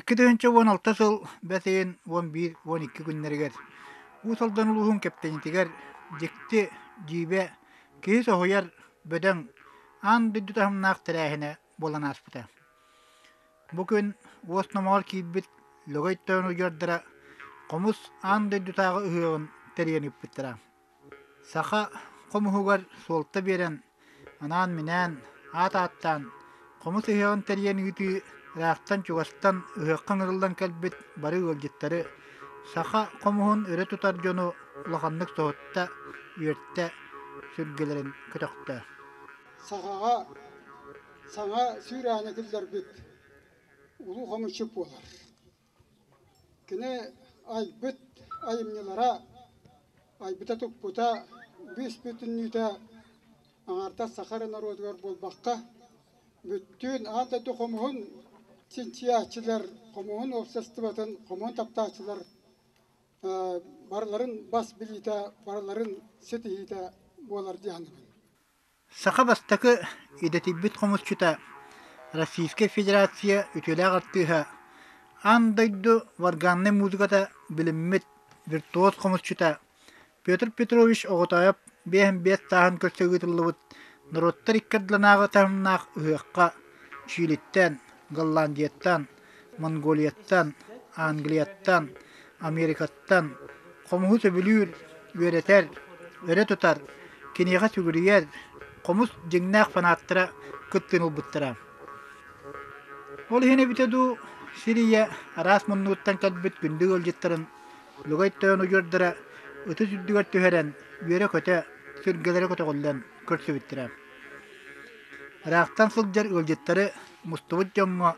2016 сыл бэс ыйын 11-12 күннэригэр Уус Алдан улууһун Кэптэнитигэр дьикти, дьиибэ, киһи соһуйар бөдөҥ аан дойду таһымнаах тэрээһинэ буолан ааспыта. Бу күн уос номоҕор киирбит Лөгөй Тойон удьуордара хомус аан дойдутааҕы ыһыаҕын тэрийэн ыыппыттара. Саха хомуһугар суолта биэрэн, анаан-минээн, аат ааттаан, хомус ыһыаҕын тэрийэн ыытыы ыраахтан-чугастан ыһыахха ыҥырыллан кэлбит бары ыалдьыттары, саха хомуһун өрө тутар дьону улаханнык соһутта, үөртэ, сүргэлэрин көтөхтө. Сахаҕа саҥа сүүрээни киллэрбит улуу хомусчут буолар. Кини айбыт айымньылара, айбыта-туппута бүүс-бүтүннүүтэ аҥаардас саха эрэ норуотугар буолбакка, бүттүүн аан дойду хомуһун чинчийээччилэр, хомуһун уопсастыбатын, хомуһун таптааччылар барыларын бас билиитэ, барыларын ситиһиитэ буолар дии саныыбын. Саха бастакы идэтийбит хомусчута, Российскай Федерация үтүөлээх артыыһа, аан дойду варганнай музыката билиммит виртуоз хомусчута Петр Петрович Оҕотоойоп 55 сааһын көрсө ыытыллыбыт норуоттар икки ардыларынааҕы таһымнаах ыһыахха Чилиттэн, Голландияттан, Монголияттан, Англияттан, Америкаттан хомуһу сөбүлүүр, үөрэтэр, өрө тутар, киниэхэ сүгүрүйэр хомус дьиҥнээх фанаттара кыттыыны ылбыттара. Ол иһин эбитэ дуу, сир ийэ араас муннугуттан кэлбит күндү ыалдьыттарын Лөгөй Тойон удьуордара ытыс үрдүгэр түһэрэн, үөрэ-көтө, сүргэлэрэ көтөҕүллэн көрсүбүттэрэ. Ыраахтан сылдьар ыалдьыттары мустубут дьоҥҥо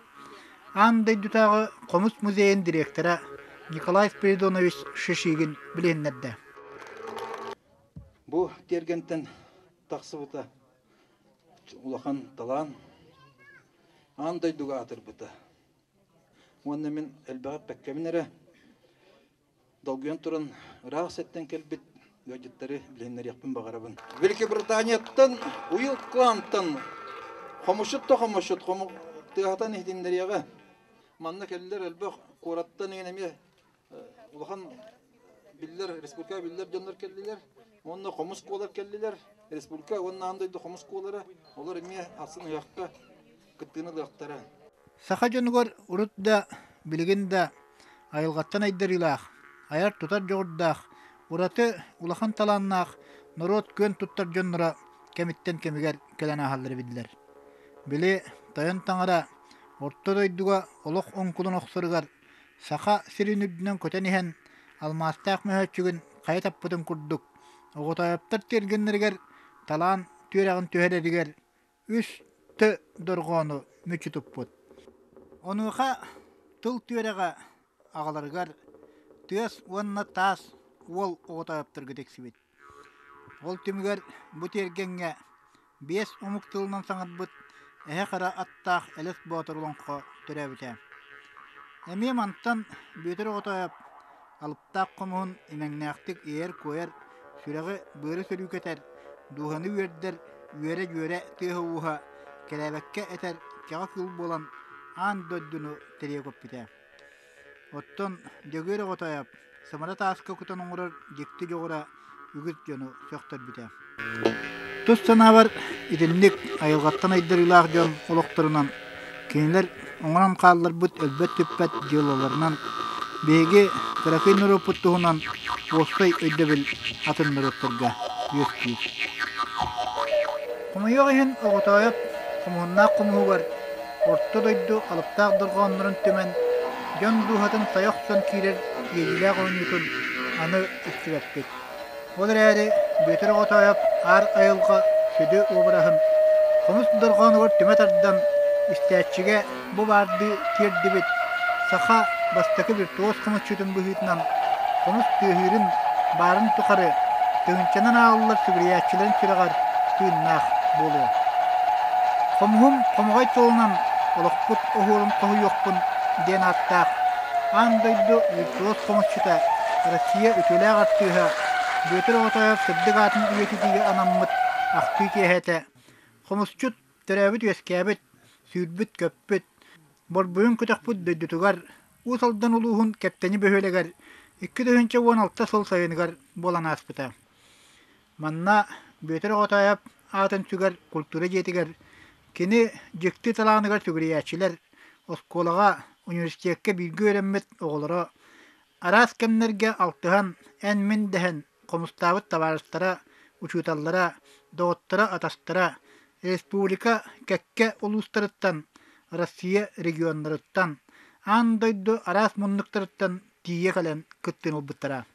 Аан дойдутааҕы хомус музейын директора Николай Спиридонович Шишигин билиһиннэрдэ. Бу тиэргэнтэн тахсыбыта улахан талаан аан дойдуга аатырбыта. Уонна мин элбэҕи эппэккэбин эрэ Долгуйан туран, ыраах сиртэн кэлбит ыалдьыттары билиһиннэриэхпин баҕарабын. Великобританияттан Уилл Клантон хомусчут да хомусчут тыаһатан иһитиннэриэҕэ. Манна кэллэр элбэх куораттан иҥэн эмиэ улахан биллэр республика биллэр дьоннор кэллилэр. Уонна хомус куолар кэллилэр. Республика уонна аан дойду хомус куолара. Олор эмиэ ахсын ыһыахха кыттыыны ылыахтара. Саха дьонугар урут да, билигин да айылҕаттан айдарыылаах, айар-тутар дьоҕурдаах, ураты улахан талааннаах норуот күөн туттар дьонноро кэмиттэн кэмигэр кэлэн ааһаллара биллэр. Били, Тойон Таҥара Орто дойдуга олох оҥкулун охсоругар Саха сирин үрдүнэн көтөн иһэн алмаастаах мөһөөччүгүн хайа таппытын курдук, Оҕотоойоптор тиэргэннэригэр талаан түөрэҕин түһэрэригэр үс т дорҕоону мүччү туппут. Онуоха тыл түөрэҕэ аҕаларыгар тыас уонна таас уол оҕотоойопторго тиксибит. Ол түмүгэр бу тиэргэҥҥэ биэс омук тылынан саҥарбыт эһэ хара аттаах Элэс Боотур олоҥхо төрөөбүтэ. Эмиэ мантан Бүөтүр Оҕотоойоп алыптаах хомуһун имэҥнээхтик иэйэр-куойар, сүрэҕи быары сөрүүкэтэр, дууһаны үөрдэр үөрэ-дьүөрэ тыаһа-ууһа кэлээбэккэ этэр кэҕэ кыыл буолан аан дойдуну тэрийэ көппүтэ. Оттон Дьөгүөр Оҕотоойоп Самара тааска кутан оҥорор дьикти дьоҕура үгүс дьону сөхтөрбүтэ. Тус санаабар, итинник айылҕаттан айдарыылаах дьон олохторунан, кинилэр оҥорон хаалларбыт өлбөт-сүппэт дьыалаларынан биһиги кыракый норуоппут туһунан уопсай өйдөбүл атын норуоттарга үөскүүр. Хомойуох иһин, Оҕотоойоп хомуһуннаах хомуһугар Орто дойду алыптаах дорҕооннорун түмэн, дьон дууһатын сайа охсон киирэр иэйиилээх оонньуутун аны истибэппит. Ол эрээри Бүөтүр Оҕотоойоп аар айылҕа сүдү уобараһын хомус дорҕоонугар түмэ тардан, истээччигэ бу баардыы тиэрдибит саха бастакы виртуоз хомусчутун быһыытынан хомус тыаһыырын баарын тухары тыһыынчанан ааҕыллар сүгүрүйээччилэрин сүрэҕэр тыыннаах буолуо. Хомуһум хомоҕой тылынан олохпут оһуорун хоһуйуохпун диэн ааттаах аан дойду виртуоз хомусчута. Россия үтүөлээх артыыһа Бүөтүр Оҕотоев сырдык аатын үйэтитиигэ анаммыт ахтыы киэһэтэ хомусчут төрөөбүт-үөскээбит, сүүрбүт-көппүт, борбуйун көтөхпүт дойдутугар Уус Алдан улууһун Кэптэни бөһүөлэгэр 2016 сыл сайыныгар буолан ааспыта. Манна Бүөтүр Оҕотоойоп аатын сүгэр культура дьиэтигэр кини дьикти талааныгар сүгүрүйээччилэр, оскуолаҕа, университекка бииргэ үөрэммит оҕолоро араас кэмнэргэ алтыһан, эн-мин дэһэн хомустаабыт табаарыстара, учууталлара, доҕотторо-атастара республика кэккэ улуустарыттан, Россия регионнарыттан, аан дойду араас муннуктарыттан тиийэ кэлэн кыттыыны ылбыттара.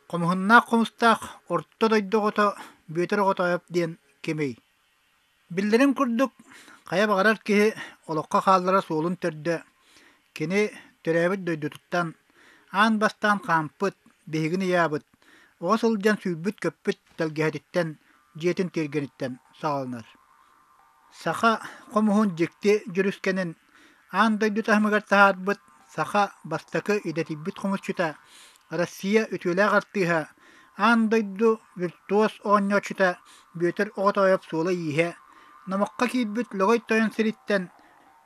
Хомуһуннаах хомустаах орто дойду оҕото Бүөтүр Оҕотоойоп диэн кимий? Биллэрин курдук, хайа баҕарар киһи олоххо хаалларар суолун төрдө кини төрөөбүт дойдутуттан аан бастаан хаампыт, биһигин ыйаабыт, оҕо сылдьан сүүрбүт-көппүт тэлгэһэтиттэн, дьиэтин тиэргэниттэн саҕаланар. Саха хомуһун дьикти дьүрүскэнин аан дойду таһымыгар таһаарбыт саха бастакы идэтийбит хомусчута, Россия үтүөлээх артыыһа, аан дойду виртуоз оонньооччута Бүөтүр Оҕотоойоп суола-ииһэ, номоххо киирбит Лөгөй Тойон сириттэн,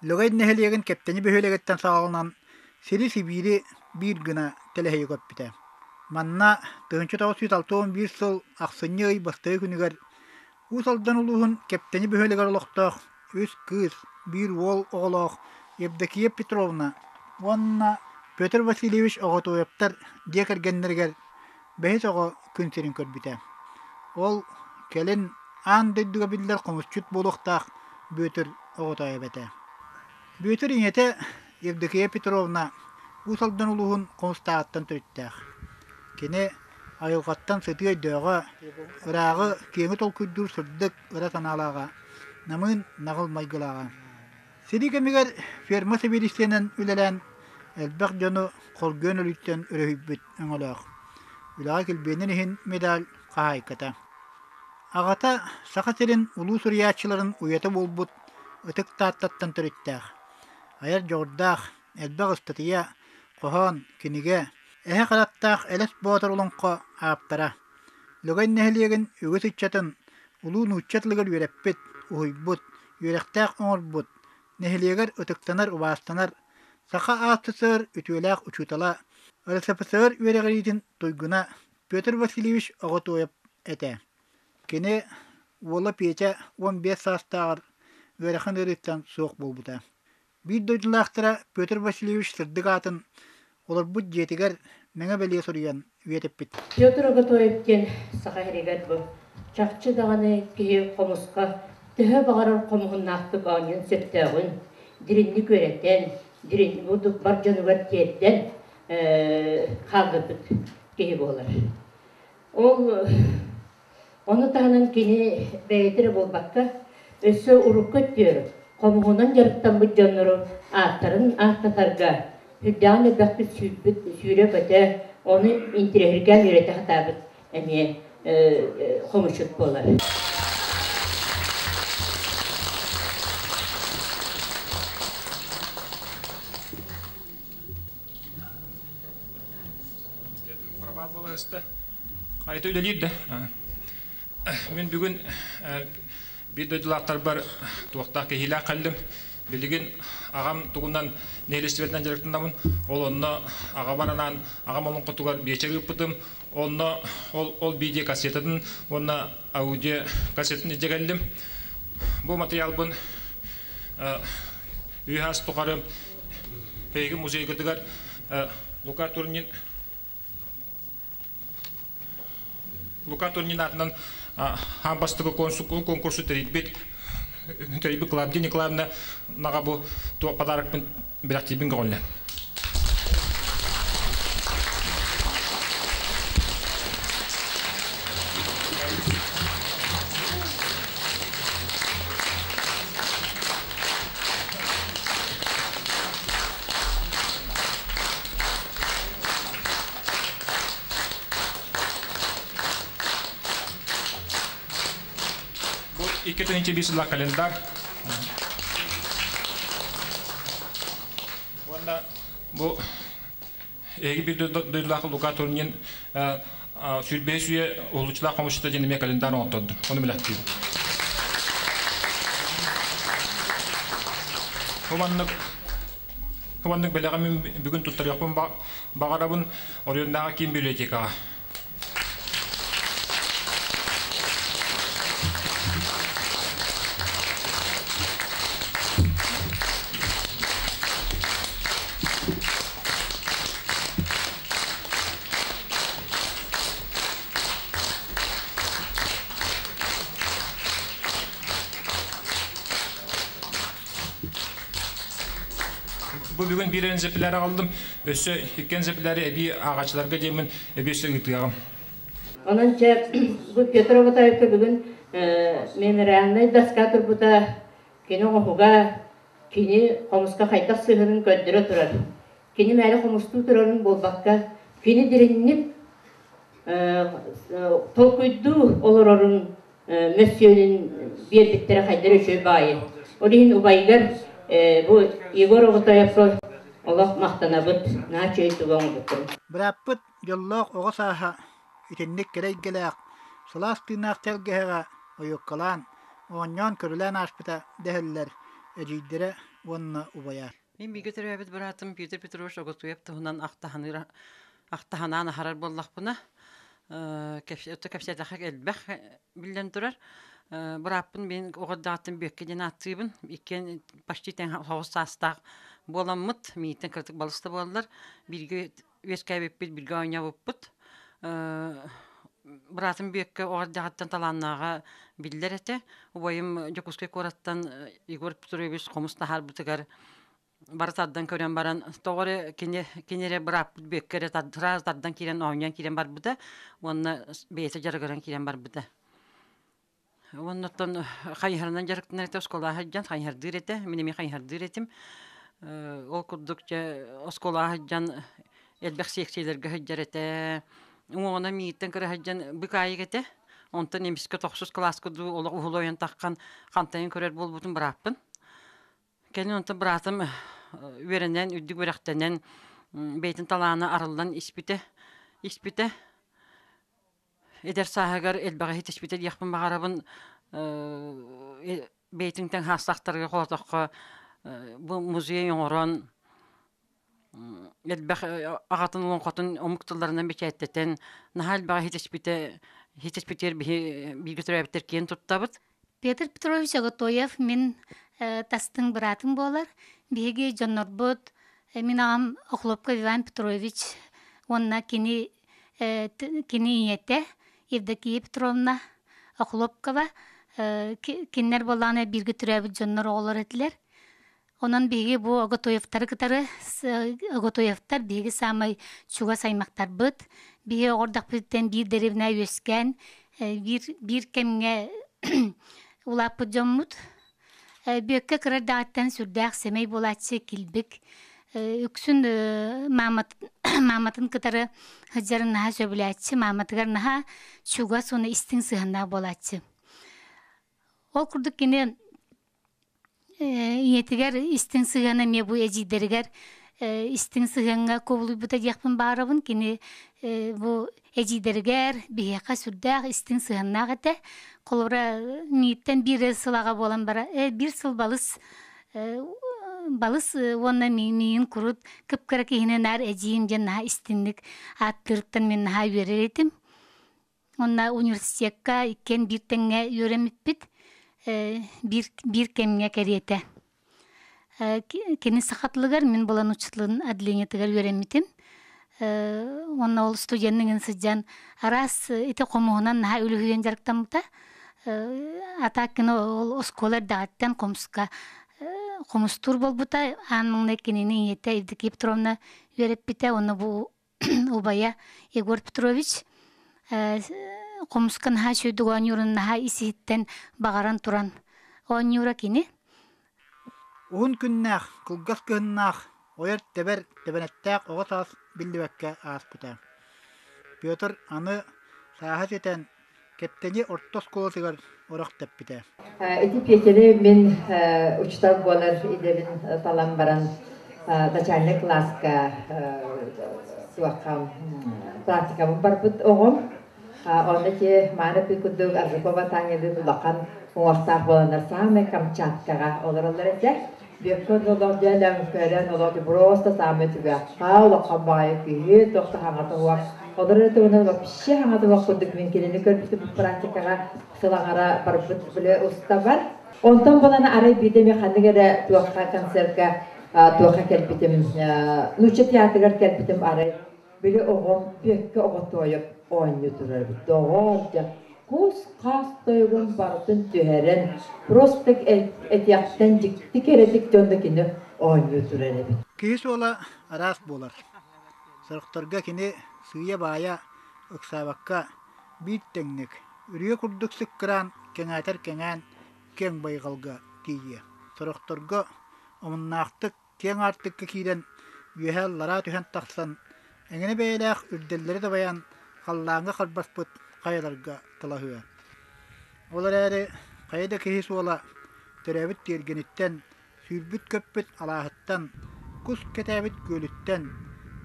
Лөгөй нэһилиэгин Кэптэни бөһүөлэгиттэн саҕаланан сири-сибиири биир гына тэлэһийэ көппүтэ. Манна 1961 сыл ахсынньы ый бастакы күнүгэр Уус Алдан улууһун Кэптэни бөһүөлэгэр олохтоох үс кыыс, биир уол оҕолоох Евдокия Петровна уонна Петр Васильевич Оҕотуойаптар дьиэ кэргэннэригэр бэһис оҕо күн сирин көрбүтэ. Ол кэлин аан дойдуга биллэр хомусчут буолуохтаах Бүөтүр Оҕотоойоп этэ. Бүөтүр ийэтэ Евдокия Петровна Уус Алдан улууһун Хомустааҕыттан төрүттээх. Кини айылҕаттан сытыы өйдөөҕө, ырааҕы, киэҥи толкуйдуур сырдык ыра санаалааҕа, намыын наҕыл майгылааҕа. Сэрии кэмигэр ферма сэбиэдиссэйинэн үлэлээн элбэх дьону хоргуйан өлүүттэн өрүһүйбүт өҥөлөөх. Үлэҕэ килбиэнин иһин медаль хаһаайката. Аҕата Саха сирин улуу суруйааччыларын уйата буолбут Ытык Тааттаттан төрүттээх. Айар дьоҕурдаах, элбэх ыстатыйа, хоһоон, кинигэ, эһэ харахтаах Элэс Боотур олоҥхо ааптара. Лөгөй нэһилиэгин үгүс ыччатын улуу нуучча тылыгар үөрэппит, уһуйбут, үөрэхтээх оҥорбут, нэһилиэгэр ытыктанар-убаастанар Саха АССР үтүөлээх учуутала, РСФСР үөрэҕириитин туйгуна Петр Васильевич Оҕотуойап этэ. Кини уола Петя 15 саастааҕар ыарахан ыарыыттан суох буолбута. Биир дойдулаахтара Петр Васильевич сырдык аатын олорбут дьиэтигэр мэҥэ бэлиэ суруйан үйэтиппит. Петр Оготоев диэн саха иһигэр бу чахчы даҕаны киһи хомуска төһө баҕарар хомуһуннаахтык оонньуон сөптөөҕүн дириҥник үөрэтэн, дириҥ бар дьонугар тиэрдэн хаалларбыт киһи буолар. Ол ону таһынан кини бэйэтэ эрэ буолбакка, өссө урукку өттүгэр хомуһунан дьарыктаммыт дьоннору ааттарын ааттатарга сүрдээҕин элбэхтик сүүрбүт, сүүрэ-көтө, ону интириэһиргээн үөрэтэ сатаабыт эмиэ хомусчут буолар. Айта үлэлиир да. Мин бүгүн биир дойдулаахтарбар туохтаах киһилээх кэллим. Билигин аҕам тугунан нэһилиэстибэтинэн дьарыктанабын. Ол онно аҕабар анаан аҕам олоҥхотугар биэчэр ыыппытым. Онно ол ол видео кассетатын уонна аудио кассетатын илдьэ кэллим. Бу матырыйаалбын үс тухары Эһиги музейгытыгар Лука Турнин Лука Турнин аатынан аан бастакы конкурсу тэрийбит тэрийбит Клавдия Николаевна наҕа бу туох подарокпын бэлэхтиибин көҕүллэ. Бу 2005 сылла календарь. Уонна бу Эһиги биир дойдулаах Лука Турнин сүүрбэһис үйэ уһулуччулаах хомусчута диэн эмиэ календарь оҥоттордум. Ону бэлэхтиибин. Бу маннык бу маннык бэлэҕи мин бүгүн туттарыахпын баҕарабын Оройуоннааҕы киин библиотекаҕа. Бу бүгүн биир энзэплэр аҕаллым. Өссө икки энзэплэри эбии ааҕааччыларга диэммин эбии өссө ыытыаҕым. Онон чэ, бу Петр Оготаевка бүгүн мемориальнай доска турбута кини оҥоһуга, кини хомуска хайдах сыһыанын көрдөрө турар. Кини мээлэ хомустуу турарын буолбакка, кини дириҥник толкуйдуу олорорун мөссүөнүн биэрбиттэрэ хайдар үчүгэй баайы. Ол иһин убайыгар бу Егор Оготоевка олох махтанабыт, наһаа үчүгэй тугу оҥорбуттарын. Бырааппыт дьоллоох оҕо сааһа итинник кэрэ эйгэлээх, сылаас тыыннаах тэлгэһэҕэ ойуоккалаан, оонньоон-көрүлээн ааспыта дэһэллэр эдьиийдэрэ уонна убайа. Мин бииргэ төрөөбүт быраатым Петр Петрович Оготуев туһунан ахтаһаныыр ахтаһанаан аһарар буоллахпына, кэпсээтэххэ элбэх биллэн турар. Бырааппын мин оҕо эрдэҕиттэн Бүөккэ диэн ааттыыбын. Иккиэн почти тэҥ соҕус саастаах буоламмыт, миигиттэн кыратык балыс да буоллар, бииргэ үөскээбиппит, бииргэ оонньообуппут. Быраатым Бүөккэ оҕо эрдэҕиттэн талааннааҕа биллэр этэ. Убайым Дьокуускай куораттан Егор Петрович хомус таһаарбытыгар бары тардан көрөн баран, тоҕо эрэ кини, кини эрэ бырааппыт Бүөккэ эрэ сразу тардан киирэн оонньоон киирэн барбыта уонна бэйэтэ дьарыгыран киирэн барбыта. Уонна оттон хайыһарынан дьарыктанар этэ, оскуолаҕа сылдьан хайыһардыыр этэ, мин эмиэ хайыһардыыр этим. Ол курдук дьэ оскуолаҕа сылдьан элбэх сиэксийэлэргэ сылдьар этэ. Уҥуоҕунан миигиттэн кыра сылдьан быкаайык этэ. Онтон эмискэ тохсус кылааска дуу олох уһулуойан таххан хантайан көрөр буолбутум бырааппын. Кэлин онтон быраатым үөрэнэн, үрдүк үөрэхтэнэн, бэйэтин талаана арыллан испитэ. Испитэ. Эдэр сааһыгар элбэҕи ситиспитэ диэхпин баҕарабын. Бэйэтин тэҥ хаастаахтарга холотоххо бу музей оҥорон элбэх аҕатын олоҥхотун омук тылларынан бэчээттэтэн наһаа элбэҕи ситиспитэ ситиспитигэр биһи бииргэ төрөөбүттэр киэн туттабыт. Петр Петрович Оготоев мин тастыҥ быраатым буолар. Биһиги дьоннорбут мин аҕам Охлопков Иван Петрович уонна кини кини ийэтэ Евдокия Петровна Охлопкова кинилэр буоллаҕына бииргэ төрөөбүт дьоннор оҕолор этилэр. Онон биһиги бу Оготоевтары кытары Оготоевтар биһиги саамай чугас аймахтарбыт. Биһиги оҕордохпутуттан биир дэриэбинэ үөскээн биир биир кэмҥэ улааппыт дьоммут. Бүөккэ кыра эрдэҕиттэн сүрдээх сэмэй буолааччы килбик. Үксүн мааматын кытары сылдьарын наһаа сөбүлээччи, мааматыгар наһаа чугас уонна истиҥ сыһыаннаах буолааччы. Ол курдук кини ийэтигэр истиҥ сыһыана эмиэ бу эдьиийдэригэр истиҥ сыһыаҥҥа кубулуйбута диэхпин баҕарабын. Кини бу эдьиийдэригэр биһиэхэ сүрдээх истиҥ сыһыаннаах этэ. Холобура, миигиттэн биир сыл аҕа буолан бара биир сыл балыс балыс уонна миигин курут кып-кыра киһини наар эдьиийим диэн наһаа истиҥник ааттыырыттан мин наһаа үөрэр этим. Уонна университекка иккиэн биир тэҥҥэ үөрэммиппит, биир биир кэмҥэ кэриэтэ. Кини саха тылыгар, мин буолан учууталын отделениетыгар үөрэммитим. Уонна ол студенныгын сылдьан араас ити хомуһунан наһаа үлүһүйэн дьарыктаммыта. А так кини ол оскуола эрдэҕиттэн хомуска хомустуур буолбута. Аан маҥнай кинини ийэтэ Евдокия Петровна үөрэппитэ уонна бу убайа Егор Петрович хомуска наһаа үчүгэйдик оонньуурун наһаа ис-иһиттэн баҕаран туран оонньуура кини. Уһун күннээх, кылгас кыһыннаах, ойор-тэбэр тэбэнэттээх оҕо саас биллибэккэ ааспыта. Петр аны сааһа ситэн Кэптэни орто оскуолатыгар орох тэппитэ. Ити Петяны мин учуутал буолар идэбин талан баран начальнай кылааска туохха практикабын барбыт оҕом. Онно ити Маана курдук Аржакова Танялыын улахан уҥуохтаах буоланнар саамай Камчаткаҕа олороллор этэ. Бүөккэ олох дьэ көрөн олох просто саамай түгэххэ улахан баҕайы киһи туох да хаҥата суох. Олорор этэ уонна вообще хаҥата суох курдук мин кинини көрбүтүм практикаҕа сыл аҥара барбыт били устабар. Онтон булан арай биирдэ эмиэ ханнык эрэ туохха концертка туохха кэлбитим, нуучча театрыгар кэлбитим арай били оҕом Бүөккэ оҕотуойуп оонньуу турар эбит. Доҕоор дьэ, кус-хаас тойугун барытын түһэрэн, просто этиэхтэн дьикти кэрэтик дьон да кини оонньуу турар эбит. Киһи суола араас буолар. Сорохторго кини сыыйа-баайа ыксаабакка биир тэҥник, үрүйэ курдук сыккыраан кэҥээтэр кэҥээн киэҥ байҕалга тиийиэ. Сорохторго омуннаахтык киэҥ аартыкка киирэн, үөһэ-аллараа түһэн тахсан, эҥинэ бэйэлээх үрдэллэри дабайан, халлааҥҥа харбаспыт хайаларга талаһыа. Ол эрээри хайа да киһи суола төрөөбүт тиэргэниттэн, сүүрбүт-көппүт алааһыттан, кус кэтээбит күөлүттэн,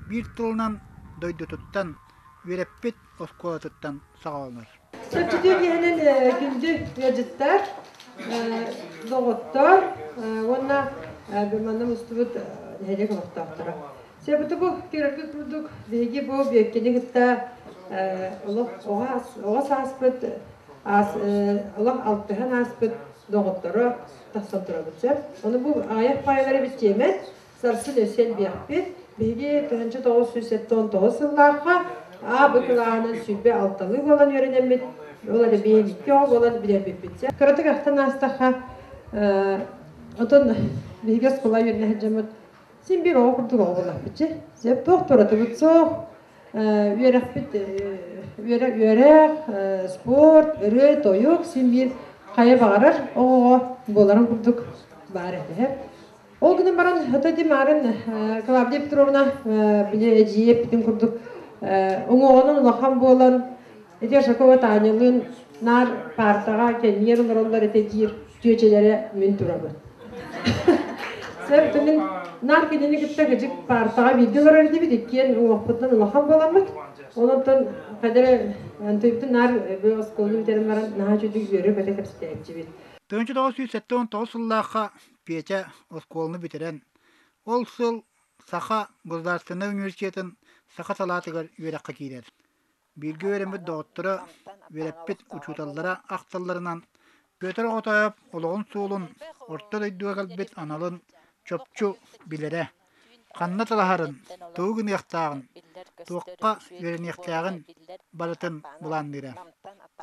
биир тылынан дойдутуттан, үөрэппит оскуолатыттан саҕаланар. Чөччүтүө киһинэн күндү ыалдьыттар, доҕоттор уонна манна мустубут нэһилиэк олохтоохторо. Себуту бу көрөргүт курдук биһиги бу Бүөккэни кытта олох оҕо сааспыт олох алтыһан ааспыт доҕотторо тахсан турабыт сөп. Ону бу аҕыйах паайалары биттиэмэт сарсын өссө элбиэхпит. Биһиги 1979 сыллаахха А Б кылааһынан 26-лыы буолан үөрэнэммит, ол эрэ биһиги оҕо буолан билэрбиппит. Кыратык ахтан аастахха, отон биһиги оскуола үөрэнэ сылдьаммыт син биир оҕо курдук оҕо буоллахпыт. Сөп туох туратыбыт суох, үөрэхпит үөрэх, спорт, ырыа, тойук син биир хайа баҕарар оҕоҕо буоларын курдук баар этэ. Ол гынан баран, ото ити маарын Клавдия Петровна били эдьиийэ эппитин курдук уҥуоҕунан улахан буолан, ити Ашакова Танялыын наар паартаҕа кэннигэр олороллор этэ диир чүөчэлэрэ мин турабын. Сөп, мин наар кинини кытта кыдьык паартаҕа бииргэ олорор этибит, иккиэн уҥуохпутунан улахан буоламмыт. Онон хайда эрэ антыбытын наар бу оскуоланы бүтэрэн баран наһаа үчүгэй үөрэ-көтө кэпсэтээччибит. 1979 сыллаахха Петя оскуоланы бүтэрэн, ол сыл Саха государственнай университетын саха салаатыгар үөрэххэ киирэр. Бииргэ үөрэммит доҕотторо, үөрэппит учууталлара ахталларынан, Петр Оҕотоойоп олоҕун суолун, орто дойдуга кэлбит аналын чопчу билэрэ, ханна талаһарын, тугу гыныахтааҕын, туохха үөрэниэхтээҕин барытын былаанныыра.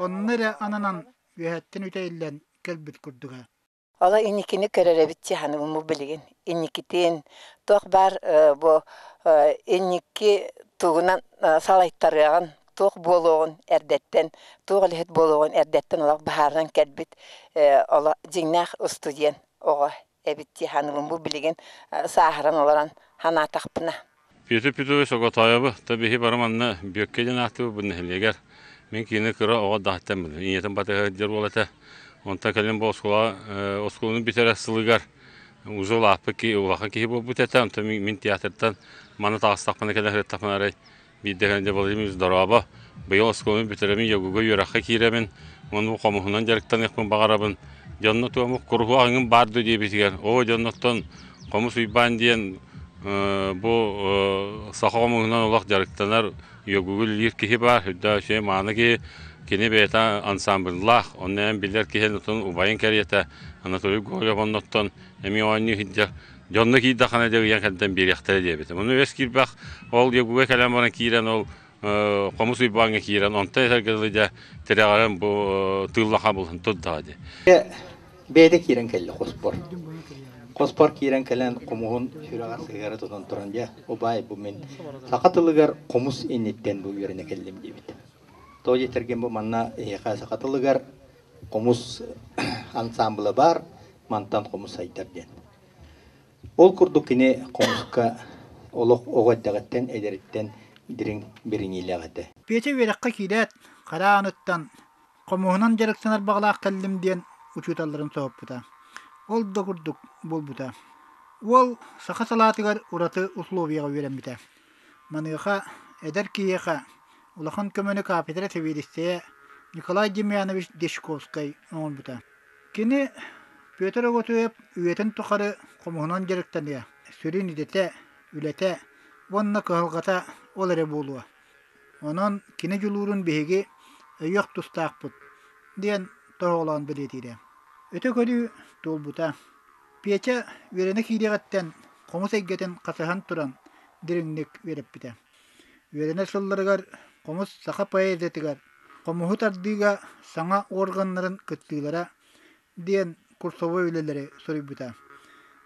Онно эрэ ананан үөһэттэн үтэйиллэн кэлбит курдуга. Ола инникини көрөр эбит ханыбын бу билигин. Инникитин туох баар бу инники тугунан салайтарыаҕын, туох буолуоҕун эрдэттэн, туох үлэһит буолуоҕун эрдэттэн олох быһаарынан кэлбит оло дьиҥнээх устудьуон оҕо эбит дии саныыбын бу билигин сааһыран олорон санаатахпына. Петр Петрович Оготоевы та биһи бары манна Бүөккэ диэн ааттыыбыт бу нэһилиэгэр. Мин кини кыра оҕо даһаттан билим. Ийэтин батыһа сылдьар уол этэ. Онтон кэлин бу оскуола оскуоланы бүтэрэр сылыгар уже улааппыт киһи, улахан киһи буолбут этэ. Онтон мин театртан маны таҕыстахпына кэлэ сырыттахпына арай биирдэ кэлэн Владимир здорово. Быйыл оскуоланы бүтэрэбин, йогуга үөрэххэ киирэбин. Уонна хомуһунан дьарыктаныахпын баҕарабын. Дьонно туому куруһу аҥын баар дуо диэбитигэр, оо дьонноттон Хомус Уйбаан диэн бу саха хомуһунан олох дьарыктанар йогугу үлэлиир киһи баар, үрдээх үчүгэй мааны киһи. Кини бэйэтэ ансамбллаах, онно эн билэр киһи онтон убайын кэриэтэ Анатолий Гоголев оннуттан эмиэ оонньуу сылдьар. Дьонно киирдэххинэ дьэ ыйан кэрдэн биэриэхтэрэ диэбитим. Ону үөс киирбэх ол йогуга кэлэн баран киирэн ол Хомус Уйбааҥҥа киирэн онтон этэргэ дылы дьэ тирэҕирэн бу тыыллаха булан турдаҕа дии. Бэйэтэ киирэн кэллэ хоспор. Хоспор киирэн кэлэн хомуһун сүрэҕэр сыһыара тутан туран дьэ убаай бу мин саха тылыгар хомус инниттэн бу үөрэнэ кэллим диэбит. Тоҕо диэтэргин бу манна эһиэхэ саха тылыгар хомус ансамбла баар, мантан хомус сайдар диэн. Ол курдук кини хомуска олох оҕо эрдэҕиттэн эдэриттэн дириҥ бириниилээх этэ. Петя үөрэххэ киирээт, хара ааныттан хомуһунан дьарыктанар баҕалаах кэллим диэн учууталларын соһуппута. Ол да курдук буолбута. Уол саха салаатыгар ураты условияҕа үөрэммитэ. Маныаха эдэр киһиэхэ улахан көмөнү кафедра сэбиэдиссэйэ Николай Демьянович Дьячковскай оҥорбута. Кини Петр Оготуев үйэтин тухары хомуһунан дьарыктаныа, сүрүн идэтэ, үлэтэ уонна кыһалҕата ол эрэ буолуо. Онон кини дьулуурун биһиги өйүөх тустаахпыт диэн тоһоҕолоон бэлиэтиирэ. Өтө көрүү туолбута. Петя үөрэнэ киириэҕиттэн хомус эйгэтин хасыһан туран дириҥник үөрэппитэ. Үөрэнэр сылларыгар хомус саха поэзиятыгар хомуһу тардыыга саҥа органнарын кыттыылара диэн курсовой үлэлэри суруйбута.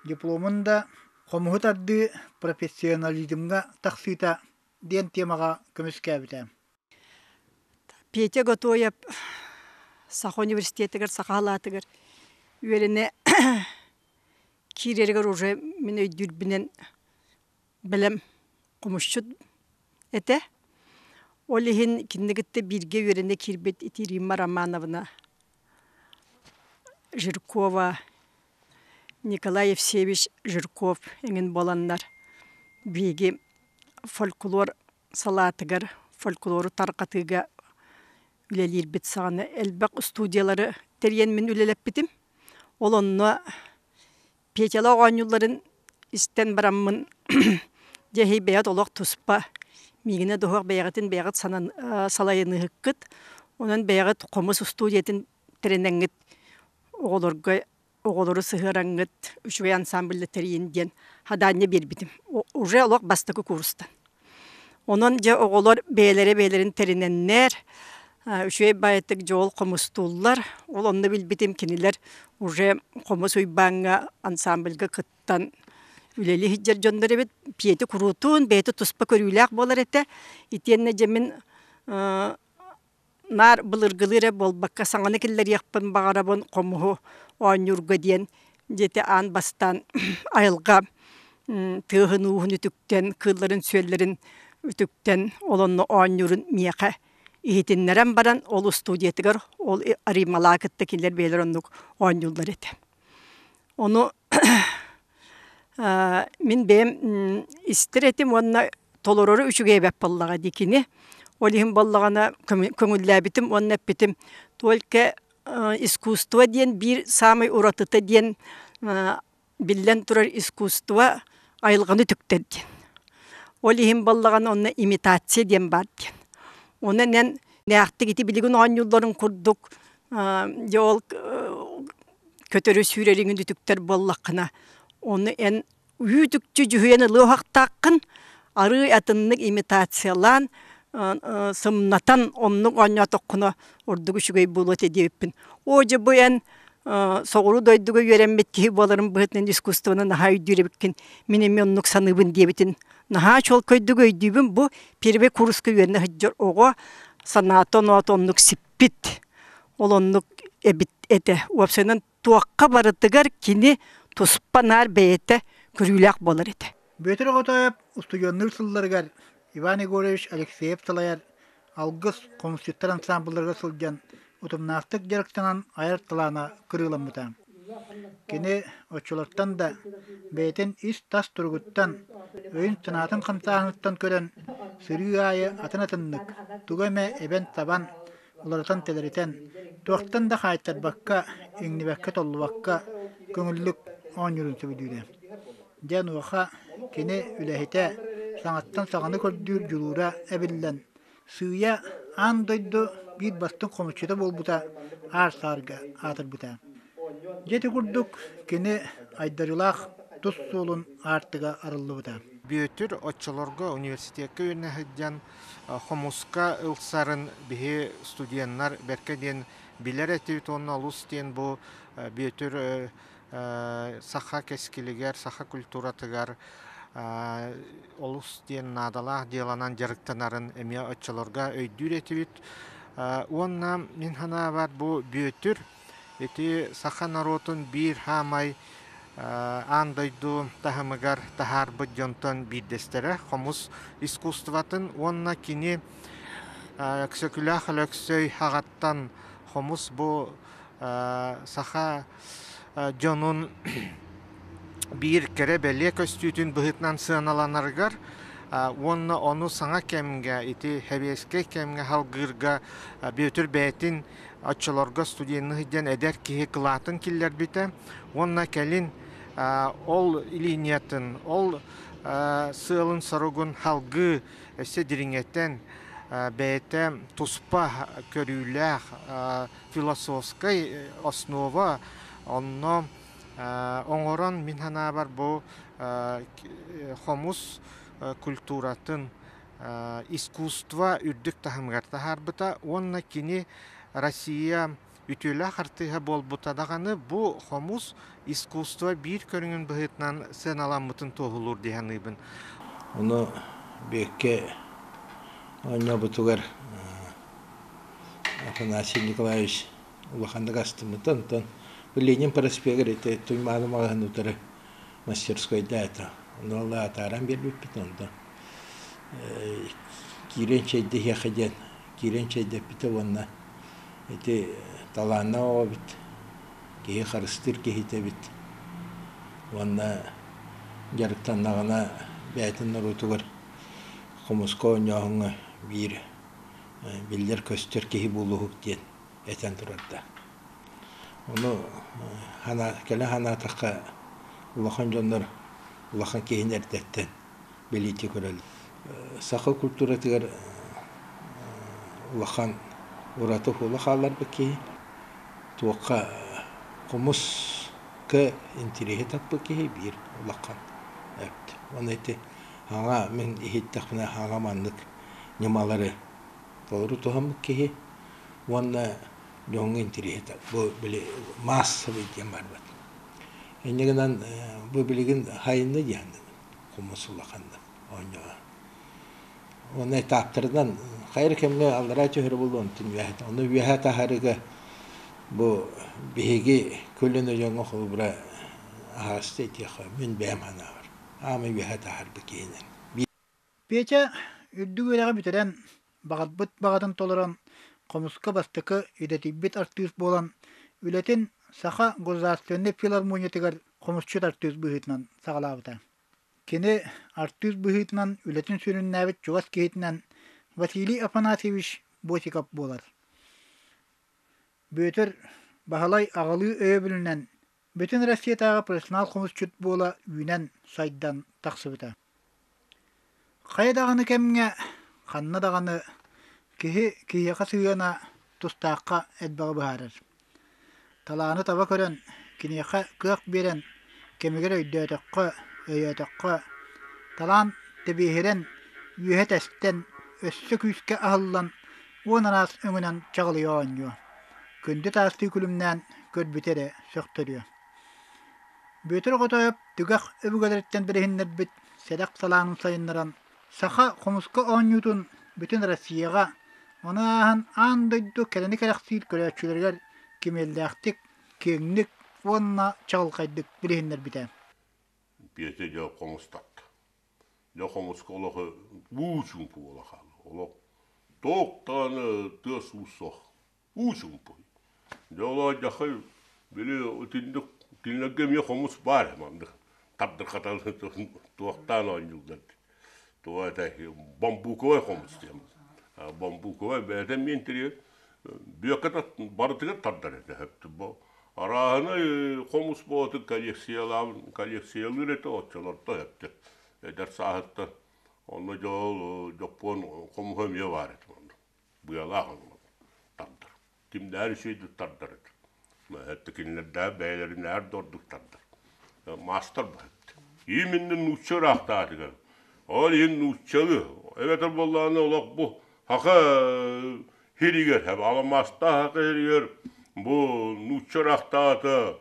Дипломун да «Хомуһу тардыы профессионализмҥа тахсыыта» диэн темаҕа көмүскээбитэ. Петя Готоев Саха университетыгар саха халаатыгар үөрэнэ киирэригэр уже мин өйдүүрбүнэн бэлэм хомусчут этэ. Ол иһин кинини кытта бииргэ үөрэнэ киирбит ити Римма Романовна Жиркова, Николай Евсеевич Жирков эҥин буоланнар биһиги фольклор салаатыгар фольклору тарҕатыыга үлэлиирбит саҕана элбэх студиялары тэрийэн мин үлэлэппитим. Ол онно Петялаах оонньуулларын истэн бараммын дьэ эһи бэйэҕит олох туспа миигинэ да суох бэйэҕитин бэйэҕит санан салайыныыһыккыт онон бэйэҕит хомус устуудьуйатын тэринэҥҥит оҕолорго оҕолору сыһыараҥҥыт үчүгэй ансамбльда тэрийин диэн хадаанньа биэрбитим уже олох бастакы курстан Онон дьэ оҕолор бэйэлэрэ бэйэлэрин тэринэннэр, үчүгэй баайытык дьол хомустууллар. Ол онно билбитим кинилэр уже хомус Уйбааҥҥа ансамбльга кыттан үлэлии сылдьар дьоннор эбит. Пиэти куруутун бэйэтэ туспа көрүүлээх буолар этэ. Итиэннэ дьэ мин наар былыргылыы эрэ буолбакка саҥаны киллэриэхпин баҕарабын хомуһу оонньуурга диэн диэти аан бастаан айылҕа тыаһын-ууһун үтүктэн, кыылларын-сүөллэрин үтүктэн ол онно оонньуурун миэхэ иһитиннэрэн баран ол устуудьуйатыгар ол Рималаа кытта кинилэр бэйэлэр оннук оонньууллар этэ. Ону мин бэйэм истэр этим уонна толорору үчүгэй эбэт буоллаҕа дии кини. Ол иһин буоллаҕына көҥүллээбитим уонна эппитим только искусство диэн биир саамай уратыта диэн биллэн турар искусство айылҕаны үтүктэр диэн. Ол иһин буоллаҕына онно имитация диэн баар диэн. Онон эн нээхтик ити билигин оонньуулларын курдук дьэ ол көтөрү сүүрэриҥин үтүктэр буоллаххына ону эн үүт-үкчү дьүһүйэн ылыахтааххын арыый атыннык имитациялаан сымнатан оннук оонньоотоххуна ордук үчүгэй буолуо этэ диэбиппин. Оо дьэ бу эн соҕуруу дойдуга үөрэммит киһи буоларын быһыытынан искусствоны наһаа өйдүүр эбиккин, мин эмиэ оннук саныыбын диэбитин наһаа чуолкайдык өйдүүбүн. Бу первый курска үөрэнэ сылдьар оҕо санаата-оноото оннук сиппит. Ол оннук эбит этэ. Уопсайынан туохха барытыгар кини туспа наар бэйэтэ көрүүлээх буолар этэ. Бүөтүр Оҕотоойоп устудьуоннуур сылларыгар Иван Егорович Алексеев салайар Алгыс хомусчуттар ансаамбылларыгар сылдьан утумнаахтык дьарыктанан айар талаана кырыыламмыта. Кини оччолортон да бэйэтин ис-тас туругуттан, өйүн-санаатын хамсааһыныттан көрөн сырыы аайы атын-атыннык, тугу эмэ эбэн-табан уларытан-тэлэритэн, туохтан да хаайтарбакка, иҥнибэккэ-толлубакка көҥүллүк оонньуурун сөбүлүүрэ. Дьэ онуоха кини үлэһитэ, саҥаттан саҥаны көрдүүр дьулуура эбиллэн, сыыйа аан дойду биир бастыҥ хомусчута буолбута аар-саарга аатырбыта. Дьэ ити курдук кини айдарыылаах тус суолун аартыга арыллыбыта. Бүөтүр оччолорго университекка үөрэнэ сылдьан хомуска ылсарын биһи студеннар бэркэ диэн билэр этибит уонна олус диэн бу Бүөтүр саха кэскилигэр, саха культуратыгар олус диэн наадалаах дьыаланан дьарыктанарын эмиэ оччолорго өйдүүр этибит. Уонна мин санаабар бу Бүөтүр ити саха норуотун биир хаамай аан дойду таһымыгар таһаарбыт дьонтон биирдэстэрэ хомус искусствотын уонна кини Өксөкүлээх Өлөксөй аҕаттан хомус бу саха дьонун биир кэрэ бэлиэ көстүүтүн быһыытынан сыаналанарыгар. Уонна ону саҥа кэмҥэ, ити сэбиэскэй кэмҥэ халгыырга Бүөтүр бэйэтин оччолорго студенныыр диэн эдэр киһи кылаатын киллэрбитэ. Уонна кэлин ол линиятын, ол сыалын-соругун халгыы өссө дириҥэтэн бэйэтэ туспа көрүүлээх философскай основа онно оҥорон мин санаабар бу хомус культуратын искусство үрдүк таһымыгар таһаарбыта уонна кини Россия үтүөлээх артыыһа буолбута даҕаны бу хомус искусство биир көрүҥүн быһыытынан сыаналаммытын туоһулуур дии саныыбын. Ону Бүөккэ оонньообутугар Афанасий Николаевич улаханнык астыммыта. Онтон Ленин проспегар ити Туймаада маҕаһыын утары мастерскойда это. Ону ол атааран биэрбиппит. Онтон киирэн чэйдэһиэхэ диэн киирэн чэйдэппитэ уонна ити талааннаах оҕо эбит, киһи харыстыыр киһитэ эбит уонна дьарыктаннаҕына бэйэтин норуотугар хомуска оонньооһуҥҥа биир биллэр-көстөр киһи буолуоһук диэн этэн турарда. Ону кэлэ санаатахха улахан дьоннор улахан киһини эрдэттэн бэлиэтии көрөллөр. Саха культуратыгар улахан ураты уһула хаалларбыт киһи, туохха хомуска интириэһи таппыт киһи биир улахан эбит. Уонна ити хаҥа мин иһиттэхпинэ хаҥа маннык ньымалары толору туһаммыт киһи уонна дьоҥҥо интириэһи бу били маассабый диэн барбыт. Инньэ гынан бу билигин хайынна диэн хомус улаханнык оонньоон. Уонна этаптарынан хайыр кэмҥэ аллараа түһэрэ буолуо онтун үөһэ ону үөһэ таһаарыыга бу биһиги көлүөнэ дьоҥҥо холобура аһаҕаста этиэххэ мин бэйэм санаабар аамай үөһэ таһаарбыт киһинэн. Петя үрдүк үөрэҕи бүтэрэн, баҕарбыт баҕатын толорон, хомуска бастакы идэтийбит артыыс буолан, үлэтин Саха государственнай филармониятыгар хомусчут артыыс быһыытынан саҕалаабыта. Кини артыыс быһыытынан үлэтин сүрүннээбит чугас киһитинэн Василий Афанасьевич Босиков буолар. Бүөтүр Баһылай аҕалыы өйөбүлүнэн Бүтүн Россиятааҕы профессионал хомусчут буола үүнэн, сайдан тахсыбыта. Хайа даҕаны кэмҥэ, ханна даҕаны киһи киһиэхэ сыһыана тустаахха элбэҕи быһаарар. Талааны таба көрөн, киниэхэ кыах биэрэн, кэмигэр өйдөөтөххө, өйөөтөххө, талаан тэбиэһирэн, үөһэ тэстэн, өссө күүскэ аһыллан, уон араас өҥүнэн чаҕылыйа оонньуо. Күндү таастыы күлүмнээн көрбүтэ эрэ сөхтөрүө. Бүөтүр Оҕотоойоп түгэх өбүгэлэриттэн бэриһиннэрбит сэдэх салаанын сайыннаран, саха хомуска оонньуутун бүтүн Россияҕа, ону ааһан аан дойду кэрэни кэрэхсиир көрөөччүлэригэр кимиэллээхтик, киэҥник уонна чаҕылхайдык билиһиннэрбитэ. Петя дьэ хомустатта. Дьэ хомуска олох уу чуумпу буола хаалла. Олох туох даҕаны тыас-уус суох. Уу чуумпу. Дьэ ол дьахай били итинник кинилэргэ эмиэ хомус баар ээ маннык тардырҕатан туохтаан оонньууллар туох этэй бамбуковай хомус диэн бамбуковай бэйэтэ эмиэ интэриэс бүөккэ барытыгар тардар этэ арааһынай хомус буолатын коллекциялаабын коллекциялыыр этэ оччолорто өптө эдэр сааһыттан онно дьол дьоппуон хомуһа эмиэ баар этэ онно быалаах тардар кимнээр үчүгэйдик тардар этэ это кинилэрдээх бэйэлэринээр да ордук тардар маастар быһыт именно нуучча ыраахтаатыгар ол иһин нууччалыы эбэтэр буоллаҕына олох бу хака хиригэр аламаастаах хака хиригэр бу нуучча ыраахтаата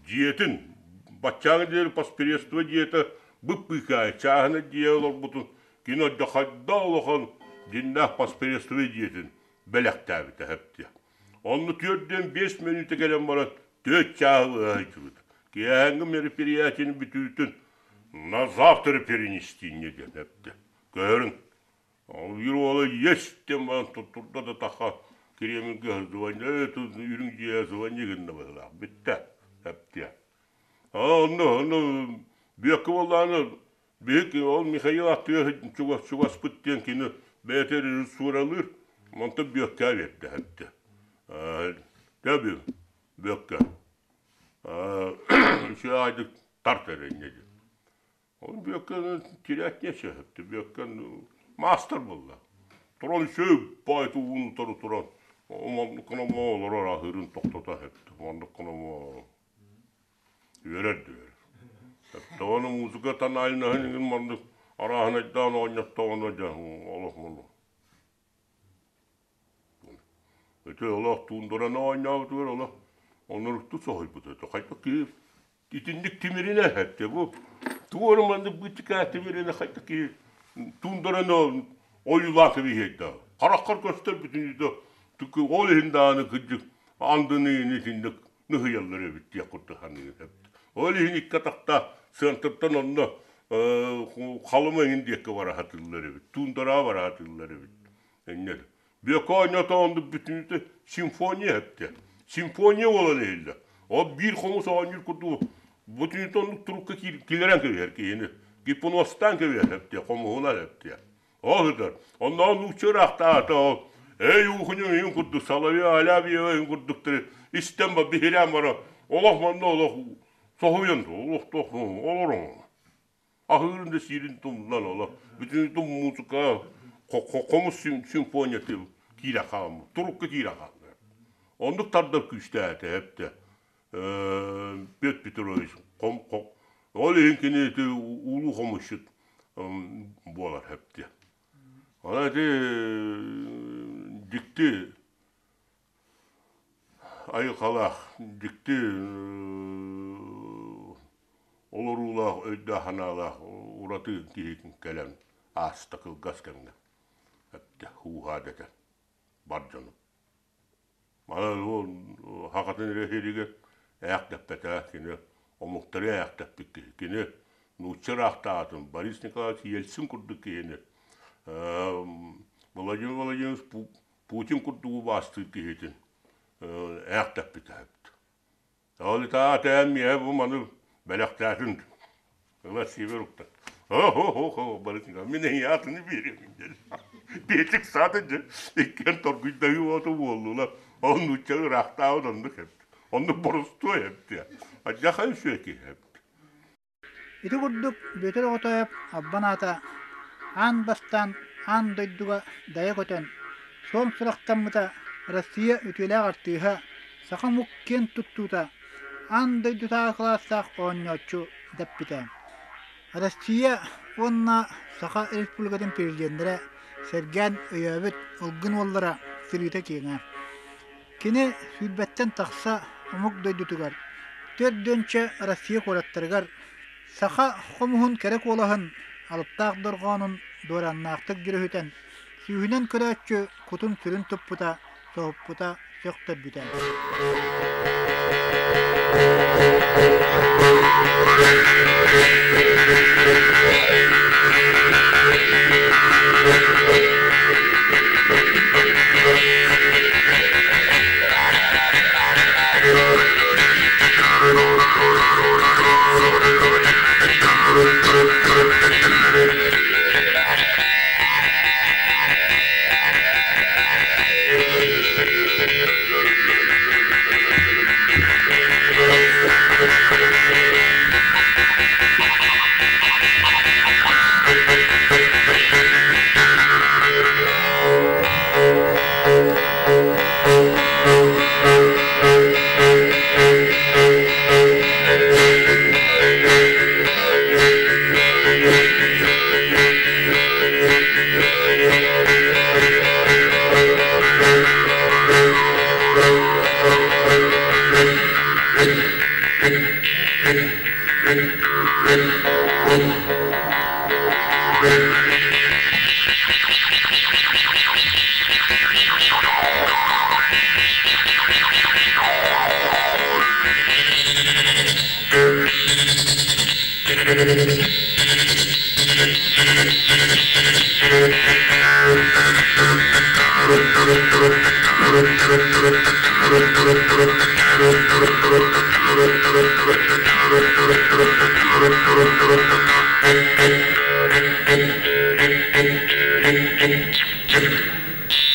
дьиэтин баччааҥы диэри поспредство дьиэтэ бып-быыкаайы чааһына дьиэ олорбутун кини хайдах улахан дьиннээх поспредство дьиэтин бэлэхтээбитэ сөптүө. Онно 4-5 мүнүүтэ кэлэн баран түөрт чааһы быһа Киэһээҥҥи мероприятиены бүтүүтүн на завтра перенести диэн эптэ. Көһөрүҥ. Биир уола есть диэн баран туттурда да таха Кремльгэ звоню, үрүҥ дьиэ звоню гынна быһыылаах. Бүттэ. Эптиэ. Онно, онно бүөккэ буоллаҕына. Биһик ол Михаил аттыга чугаспыт диэн кини бэйэтэ режиссуралыыр, онтон Бүөккэ биэрдэ эттэ. Дэ Бүөккэ. Үчүгэй аайдык тарт эрэ инньэ диэн. Ол Бүөккэ тирээт сөһөптө. Бүөккэ маастар буолла. Туран үчүгэй баайты уун утары туран оннуккунамо олорор аһыырын тохтото эптэ. Оннуккунамо үөрэр да үөрэр. Тоҕону музыка тональноһын иҥин маннык арааһынайдаан оонньоттоҕуна дьэ олох муну. Ити олох туундараны оонньообутугар олох онорукту соһуйбут этэ. Хайдах киһи итинник тимиринэ эттэ бу тугу эрэ маннык быычыкаа тимиринэ хайдах киһи туундараны ойуулаан кэбиһиэйдэ. Хараххар көстөр бүтүннүүтэ ол иһин даҕаны кырдьык андыны итинник ныһыйаллар эбит диэх курдук саныыр эбит. Ол иһин икки атахтаах сыантыртан онно халыма иҥин диэкки бара сатыыллар эбит, туундараҕа бара сатыыллар эбит. Инньэ Бүөккэ оонньоото оннук бүтүннүүтэ симфония эттэ. Симфония буолан иһиллэр. Ол биир хомус оонньуур курдук бүтүннүүтэ оннук турукка киллэрэн кэбиһэр киһини. Гипностаан кэбиһэр эптиэ, хомуһунан эптиэ. Ол сытар. Оннооҕор нуучча ыраахтааҕыта ол эй уухуньу иһин курдук Соловьев Алябьева иһин курдуктары истэн ба биһирээн бара олох манна олох соһуйан олох туох олоруҥ. Аһыырын да сиирин тумнан олох бүтүн музыка хомус симфонията киирэ хаалбыт турукка киирэ хаалла. Оннук тардар күүстээтэ эптэ. Петр Петрович ол иһин кини ити улуу хомусчут буолар эптэ. Ана ити дьикти айылҕалаах, дьикти олоруулаах, өйдөөх-санаалаах ураты киһи кэлэн ааста кылгас кэмҥэ. Эптэ, ууһаа дэтэ бар дьону. Манан ол хахатын эрэ сиригэр ээхтэппэтэ кини омуктары ээхтэппит киһи. Кини нуучча ыраахтааҕытын Борис Николаевич Ельцин курдук киһини Владимир Владимирович Путин курдук убаастыыр киһитин ээхтэппитэ эбит. Ол итаа миэхэ бу маны бэлэхтээтин ыла сиэбэр укта. О-хо-хо-хо, Борис Николаевич, мин эһиги атыны биэриэм диэн. Петик саата дьэ, иккиэн торгуйдаһыы уоту буоллулар. Ол нуучча ыраахтаабыт оннук эбит. Оннук боростуой эбит. Адьаха үсүө киһи эбит. Ити курдук Бүөтүр Оҕотоойоп албан аата аан бастаан аан дойдуга дайа көтөн, суон сурахтаммыта Россия үтүөлээх артыыһа, саха омук киэн туттуута, аан дойдутааҕы кылаастаах оонньооччу дэппитэ. Россия уонна Саха Республикатын президеннэрэ сэргээн өйөөбүт ылгын уоллара сырыыта киэҥэ. Кини сүүрбэттэн тахса омук дойдутугар, төрдүөнчэ Россия куораттарыгар саха хомуһун кэрэ куолаһын алыптаах дорҕоонун дуорааннаахтык дьүрүһүтэн, сүүһүнэн көрөөччү кутун-сүрүн туппута, соһуппута, сөхтөрбүтэ.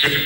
Петр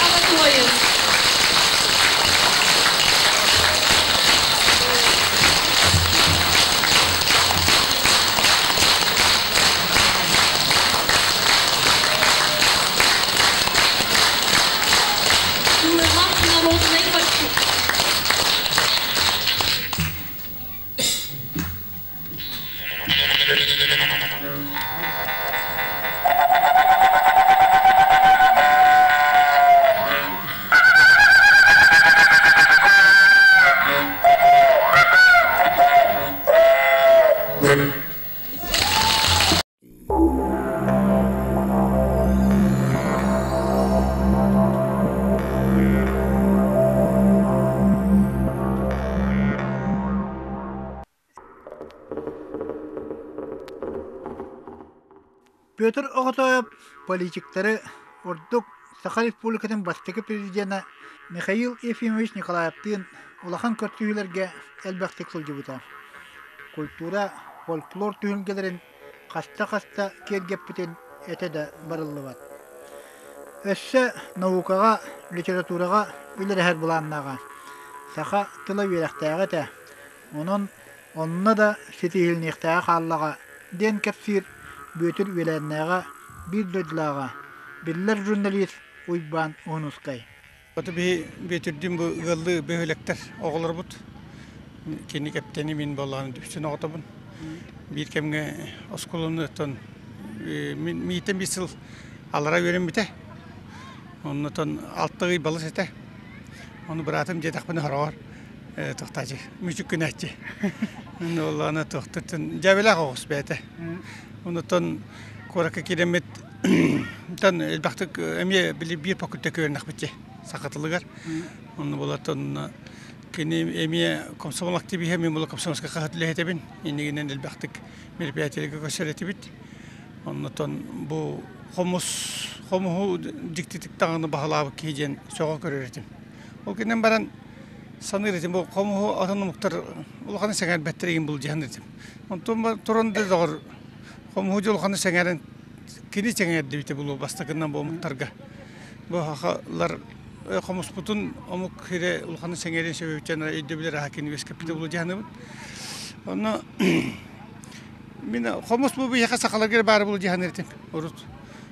Анатольевич. Тулымах народный парчук. Петр Оҕотоев политиктары ордук Саха Республикатын бастакы президенэ Михаил Ефимович Николаевтыын улахан көрсүһүүлэргэ элбэхтик сылдьыбыта. Культура, фольклор түһүлгэлэрин хаста-хаста киэргэппитин этэ да барыллыбат. Өссө наукаҕа, литератураҕа үлэлэһэр былааннааҕа. Саха тыла үөрэхтээҕэ этэ. Онон онно да ситиһилиниэхтээҕэ хааллаҕа диэн кэпсиир Бүөтүр үөлээннээҕэ, биир дойдулааҕа, биллэр журналист Уйбаан Уһунускай. Оту биһи Бүөтүрдүүн бу ыаллыы бөһүөлэктэр оҕолорбут. Кини кэптэни мин буоллаҕына дүпсүн оҕотобун. Биир кэмҥэ оскуоланы оттон Миитин биир сыл аллара үөрэммитэ. Оннотон алта ый балыс этэ. Ону быраатым диэтэхпинэ хороҕор тохтаачы, мүчүк гынааччы. Онно тохтотун дьээбэлээх оҕус бэйэтэ. Оннотон куоракка киирэммит тан элбэхтик эмиэ били биир факультекка үөрэнэхпит саха тылыгар. Онно буолатын кини эмиэ комсомол активиһа, мен була комсомольскай хаһыат үлэһитэбин. Иннигинэн элбэхтик мероприятиелерге көрсөр этибит. Оннотон бу хомус хомуһу дьиктитик даҕаны баһылаабыт киһи диэн сөҕө көрөр этим. Ол гынан баран саныыр этим бу хомуһу атын омуктар улаханы сэҥээрбэттэр игин былдьаһан этим. Онтон туран да доҕор хомуһу дьэ улаханы сэҥээрэн кини сэҥээрдибитэ булуо бастакынан бу омуктарга. Бу хахалар хомуспутун омук сирэ улаханы сэҥээриэн сөбүттэн өйдөбүлэр аха кини үөскэппитэ булуо дьаһаныбыт. Онно Мин хомус бу биһиэхэ сахаларга баар буолуо дии этим урут.